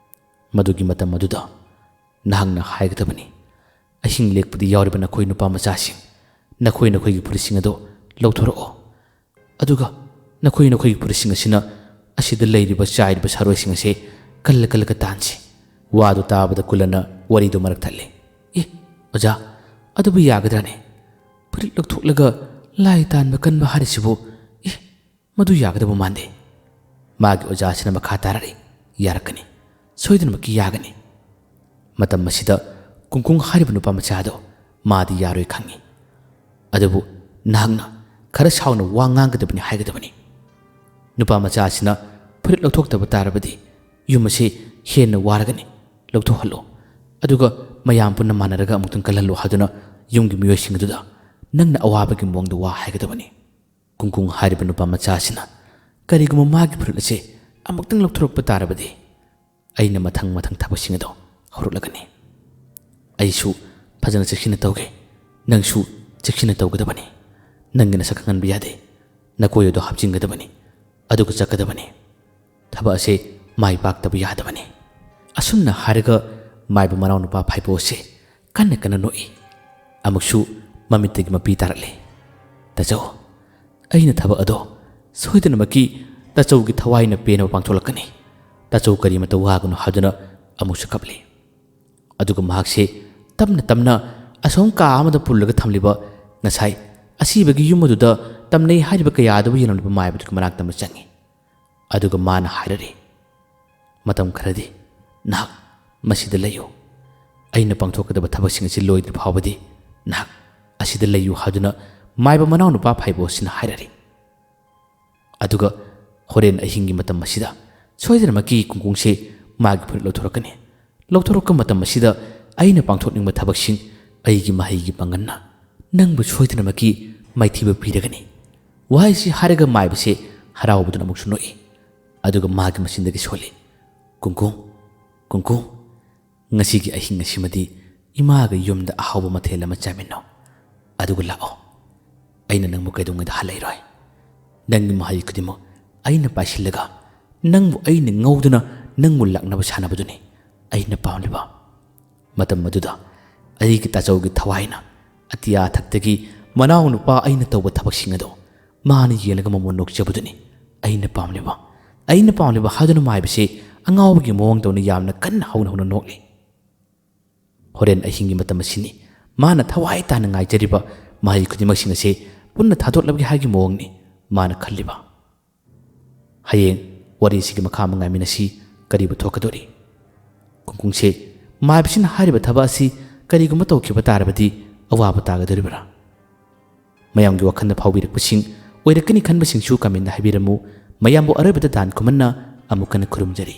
ꯃꯗꯨꯒꯤ ꯃꯇꯝ ꯑꯗꯨꯗ ꯅꯍꯥꯛꯅ ꯍꯥꯏꯒꯗꯕꯅꯤ, "ꯑꯍꯤꯡ ꯂꯦꯛꯄꯗ ꯌꯥꯎꯔꯤꯕ ꯅꯈꯣꯏ ꯅꯨꯄꯥ ꯃꯆꯥꯁꯤꯡ, ꯅꯈꯣꯏ ꯅꯈꯣꯏꯒꯤ ꯐꯨꯔꯤꯠꯁꯤꯡ ꯑꯗꯣ ꯂꯧꯊꯣꯔꯛꯑꯣ꯫ ꯑꯗꯨꯒ ꯅꯈꯣꯏ ꯅꯈꯣꯏꯒꯤ ꯐꯨꯔꯤꯠꯁꯤꯡ ꯑꯁꯤꯅ ꯑꯁꯤꯗ ꯂꯩꯔꯤꯕ ꯆꯥꯏꯔꯤꯕ ꯁꯥꯔꯣꯏꯁꯤꯡ ꯑꯁꯦ ꯀꯜꯂ ꯀꯜꯂꯒ ꯇꯥꯟꯁꯤ꯫" ꯋꯥꯗꯨ ꯇꯥꯕꯗ ꯀꯨꯂꯅ ꯋꯥꯔꯤꯗꯨ ꯃꯔꯛ ꯊꯠꯂꯦ꯫ "ꯑꯦ, ꯑꯣꯖꯥ, ꯑꯗꯨꯕꯨ ꯌꯥꯒꯗ꯭ꯔꯥꯅꯦ? ꯐꯨꯔꯤꯠ ꯂꯧꯊꯣꯛꯂꯒ ꯂꯥꯏ ꯇꯥꯟꯕ ꯀꯟꯕ ꯍꯥꯏꯔꯤꯁꯤꯕꯨ, ꯑꯦ, ꯃꯗꯨ ꯌꯥꯒꯗꯕ ꯃꯥꯟꯗꯦ꯫" ꯃꯥꯒꯤ ꯑꯣꯖꯥꯁꯤꯅ ꯃꯈꯥ ꯇꯥꯔꯛꯏ, "ꯌꯥꯔꯛꯀꯅꯤ꯫ ꯁꯣꯏꯗꯅꯃꯛꯀꯤ ꯌꯥꯒꯅꯤ꯫ ꯃꯇꯝ ꯑꯁꯤꯗ ꯀꯨꯡꯀꯨꯡ ꯍꯥꯏꯔꯤꯕ ꯅꯨꯄꯥ ꯃꯆꯥ ꯑꯗꯣ ꯃꯥꯗꯤ ꯌꯥꯔꯣꯏ ꯈꯪꯏ꯫ ꯑꯗꯨꯕꯨ ꯅꯍꯥꯛꯅ ꯈꯔ ꯁꯥꯎꯅ ꯋꯥ ꯉꯥꯡꯒꯗꯕꯅꯤ ꯍꯥꯏꯒꯗꯕꯅꯤ꯫ ꯅꯨꯄꯥ ꯃꯆꯥ ꯑꯁꯤꯅ ꯐꯨꯔꯤꯠ ꯂꯧꯊꯣꯛꯇꯕ ꯇꯥꯔꯕꯗꯤ ꯌꯨꯝ ꯑꯁꯤ ꯍꯦꯟꯅ ꯋꯥꯔꯒꯅꯤ꯫ ꯂꯧꯊꯣꯛꯍꯜꯂꯣ꯫ ꯑꯗꯨꯒ ꯃꯌꯥꯝ ꯄꯨꯟꯅ ꯃꯥꯟꯅꯔꯒ ꯑꯃꯨꯛꯇꯪ ꯀꯜꯍꯜꯂꯣ ꯍꯥꯏꯗꯨꯅ ꯌꯨꯝꯒꯤ ꯃꯤꯑꯣꯏꯁꯤꯡ ꯑꯗꯨꯗ ꯅꯪꯅ ꯑꯋꯥꯕꯒꯤ ꯃꯑꯣꯡꯗ ꯋꯥ ꯍꯥꯏꯒꯗꯕꯅꯤ꯫ ꯀꯨꯡꯀꯨꯡ ꯍꯥꯏꯔꯤꯕ ꯅꯨꯄꯥ ꯃꯆꯥ ꯑꯁꯤꯅ ꯀꯔꯤꯒꯨꯝꯕ ꯃꯥꯒꯤ ꯐꯨꯔꯤꯠ ꯑꯁꯦ ꯑꯃꯨꯛꯇꯪ ꯂꯧꯊꯣꯔꯛꯄ ꯇꯥꯔꯕꯗꯤ ꯑꯩꯅ ꯃꯊꯪ ꯃꯊꯪ ꯊꯕꯛꯁꯤꯡ ꯑꯗꯨ ꯍꯧꯔꯛꯂꯒꯅꯤ꯫ ꯑꯩꯁꯨ ꯐꯖꯅ ꯆꯦꯛꯁꯤꯟꯅ ꯇꯧꯒꯦ꯫ ꯅꯪꯁꯨ ꯆꯦꯛꯁꯤꯟꯅ ꯇꯧꯒꯗꯕꯅꯤ꯫ ꯅꯪꯒꯤ ꯅꯁꯛ ꯈꯪꯍꯟꯕ ꯌꯥꯗꯦ꯫ ꯅꯀꯣꯏ ꯑꯗꯨ ꯍꯥꯞꯆꯤꯟꯒꯗꯕꯅꯤ꯫ ꯑꯗꯨꯒ ꯆꯠꯀꯗꯕꯅꯤ꯫ ꯊꯕꯛ ꯑꯁꯤ ꯃꯥꯏ ꯄꯥꯛꯇꯕ ꯌꯥꯗꯕꯅꯤ꯫ ꯑꯁꯨꯝꯅ ꯍꯥꯏꯔꯒ ꯃꯥꯏꯕ ꯃꯅꯥꯎꯅꯨꯄꯥ ꯐꯥꯏꯕꯣ ꯑꯁꯤ ꯀꯟꯅ ꯀꯟꯅ ꯅꯣꯛꯏ꯫ ꯑꯃꯨꯛꯁꯨ ꯃꯃꯤꯠꯇꯒꯤ ꯃꯄꯤ ꯇꯥꯔꯛꯂꯤ꯫ "ꯇꯥꯆꯧ, ꯑꯩꯅ ꯊꯕꯛ ꯑꯗꯣ ꯁꯣꯏꯗꯅꯃꯛꯀꯤ ꯇꯥꯆꯧꯒꯤ ꯊꯋꯥꯏꯅ ꯄꯦꯟꯅꯕ ꯄꯥꯡꯊꯣꯛꯂꯛꯀꯅꯤ꯫ ꯇꯥꯆꯧ ꯀꯔꯤꯃꯇ ꯋꯥꯒꯅꯨ" ꯍꯥꯏꯗꯨꯅ ꯑꯃꯨꯛꯁꯨ ꯀꯞꯂꯤ꯫ ꯑꯗꯨꯒ ꯃꯍꯥꯛꯁꯦ ꯇꯞꯅ ꯇꯞꯅ ꯑꯁꯣꯝ ꯀꯥ ꯑꯃꯗ ꯄꯨꯜꯂꯒ ꯊꯝꯂꯤꯕ ꯉꯁꯥꯏ ꯑꯁꯤꯕꯒꯤ ꯌꯨꯝ ꯑꯗꯨꯗ ꯇꯝꯅꯩ ꯍꯥꯏꯔꯤꯕ ꯀꯌꯥ ꯑꯗꯨꯕꯨ ꯌꯦꯡꯂꯝꯂꯤꯕ ꯃꯥꯏꯕꯗꯨꯒꯤ ꯃꯅꯥꯛꯇ ꯑꯃ ꯆꯪꯏ꯫ ꯑꯗꯨꯒ ꯃꯥꯅ ꯍꯥꯏꯔꯔꯤ, "ꯃꯇꯝ ꯈꯔꯗꯤ ꯅꯍꯥꯛ ꯃꯁꯤꯗ ꯂꯩꯌꯨ꯫ ꯑꯩꯅ ꯄꯥꯡꯊꯣꯛꯀꯗꯕ ꯊꯕꯛꯁꯤꯡ ꯑꯁꯤ ꯂꯣꯏꯗ꯭ꯔꯤ ꯐꯥꯎꯕꯗꯤ ꯅꯍꯥꯛ ꯑꯁꯤꯗ ꯂꯩꯌꯨ" ꯍꯥꯏꯗꯨꯅ ꯃꯥꯏꯕ ꯃꯅꯥꯎꯅꯨꯄꯥ ꯐꯥꯏꯕꯣꯁꯤꯅ ꯍꯥꯏꯔꯔꯤ꯫ ꯑꯗꯨꯒ ꯍꯣꯔꯦꯟ ꯑꯍꯤꯡꯒꯤ ꯃꯇꯝ ꯑꯁꯤꯗ ꯁꯣꯏꯗꯅꯃꯛꯀꯤ ꯀꯨꯡꯀꯨꯡꯁꯦ ꯃꯥꯒꯤ ꯐꯨꯔꯤꯠ ꯂꯧꯊꯣꯔꯛꯀꯅꯤ꯫ ꯂꯧꯊꯣꯔꯛꯄ ꯃꯇꯝ ꯑꯁꯤꯗ ꯑꯩꯅ ꯄꯥꯡꯊꯣꯛꯅꯤꯡꯕ ꯊꯕꯛꯁꯤꯡ ꯑꯩꯒꯤ ꯃꯍꯩꯒꯤ ꯄꯥꯡꯒꯜꯅ ꯅꯪꯕꯨ ꯁꯣꯏꯗꯅꯃꯛꯀꯤ ꯃꯥꯏꯊꯤꯕ ꯄꯤꯔꯒꯅꯤ꯫ ꯋꯥꯍꯩꯁꯤ ꯍꯥꯏꯔꯒ ꯃꯥꯏꯕꯁꯦ ꯍꯔꯥꯎꯕꯗꯨꯅ ꯑꯃꯨꯛꯁꯨ ꯅꯣꯛꯏ꯫ ꯑꯗꯨꯒ ꯃꯥꯒꯤ ꯃꯆꯤꯟꯗꯒꯤ ꯁꯣꯜꯂꯤ, "ꯀꯨꯡꯀꯨꯡ, ꯀꯨꯡꯀꯨꯡ, ꯉꯁꯤꯒꯤ ꯑꯍꯤꯡ ꯑꯁꯤꯃꯗꯤ ꯏꯃꯥꯒ ꯌꯨꯝꯗ ꯑꯍꯥꯎꯕ ꯃꯊꯦꯜ ꯑꯃ ꯆꯥꯃꯤꯟꯅꯧ꯫ ꯑꯗꯨꯒ ꯂꯥꯛꯑꯣ, ꯑꯩꯅ ꯅꯪꯕꯨ ꯀꯩꯗꯧꯉꯩꯗ ꯍꯜꯂꯩꯔꯣꯏ꯫ ꯅꯪꯒꯤ ꯃꯍꯩ ꯈꯨꯗꯤꯡꯃꯛ ꯑꯩꯅ ꯄꯥꯏꯁꯤꯜꯂꯒ ꯅꯪꯕꯨ ꯑꯩꯅ ꯉꯧꯗꯨꯅ ꯅꯪꯕꯨ ꯂꯥꯛꯅꯕ ꯁꯥꯟꯅꯕꯗꯨꯅꯤ ꯑꯩꯅ ꯄꯥꯝꯂꯤꯕ"꯫ ꯃꯇꯝ ꯑꯗꯨꯗ ꯑꯩꯒꯤ ꯇꯥꯆꯧꯒꯤ ꯊꯋꯥꯏꯅ ꯑꯇꯤꯌꯥ ꯊꯛꯇꯒꯤ ꯃꯅꯥꯎꯅꯨꯄꯥ ꯑꯩꯅ ꯇꯧꯕ ꯊꯕꯛꯁꯤꯡ ꯑꯗꯨ ꯃꯥꯅ ꯌꯦꯡꯂꯒ ꯃꯃꯣꯟ ꯅꯣꯛꯆꯕꯗꯨꯅꯤ ꯑꯩꯅ ꯄꯥꯝꯂꯤꯕ꯫ ꯑꯩꯅ ꯄꯥꯝꯂꯤꯕ ꯍꯥꯏꯗꯨꯅ ꯃꯥꯏꯕꯁꯤ ꯑꯉꯥꯎꯕꯒꯤ ꯃꯑꯣꯡ ꯇꯧꯅ ꯌꯥꯝꯅ ꯀꯟꯅ ꯍꯧꯅ ꯍꯧꯅ ꯅꯣꯛꯂꯤ꯫ ꯍꯣꯔꯦꯟ ꯑꯍꯤꯡꯒꯤ ꯃꯇꯝ ꯑꯁꯤꯅꯤ ꯃꯥꯅ ꯊꯋꯥꯏ ꯇꯥꯅ ꯉꯥꯏꯖꯔꯤꯕ꯫ ꯃꯍꯩ ꯈꯨꯗꯤꯡꯃꯛꯁꯤꯡ ꯑꯁꯤ ꯄꯨꯟꯅ ꯊꯥꯗꯣꯛꯂꯕꯒꯦ ꯍꯥꯏꯒꯤ ꯃꯑꯣꯡꯅꯤ ꯃꯥꯅ ꯈꯜꯂꯤꯕ꯫ ꯍꯌꯦꯡ ꯋꯥꯔꯤꯁꯤꯒꯤ ꯃꯈꯥ ꯑꯃ ꯉꯥꯏꯃꯤꯟꯅꯁꯤ꯫ ꯀꯔꯤꯕꯨ ꯊꯣꯛꯀꯗꯧꯔꯤ? ꯀꯨꯡꯀꯨꯡꯁꯦ, ꯃꯥꯏꯕꯁꯤꯅ ꯍꯥꯏꯔꯤꯕ ꯊꯕꯛ ꯑꯁꯤ ꯀꯔꯤꯒꯨꯝꯕ ꯇꯧꯈꯤꯕ ꯇꯥꯔꯕꯗꯤ ꯑꯋꯥꯕ ꯇꯥꯒꯗꯧꯔꯤꯕ꯭ꯔꯥ? ꯃꯌꯥꯝꯒꯤ ꯋꯥꯈꯜꯗ ꯐꯥꯎꯕꯤꯔꯛꯄꯁꯤꯡ ꯑꯣꯏꯔꯛꯀꯅꯤ ꯈꯟꯕꯁꯤꯡꯁꯨ comment ꯍꯥꯏꯕꯤꯔꯝꯃꯨ꯫ ꯃꯌꯥꯝꯕꯨ ꯑꯔꯣꯏꯕꯗ ꯗꯥꯟ ꯈꯨꯃꯟꯅ ꯑꯃꯨꯛ ꯍꯟꯅ ꯈꯨꯔꯨꯝꯖꯔꯤ꯫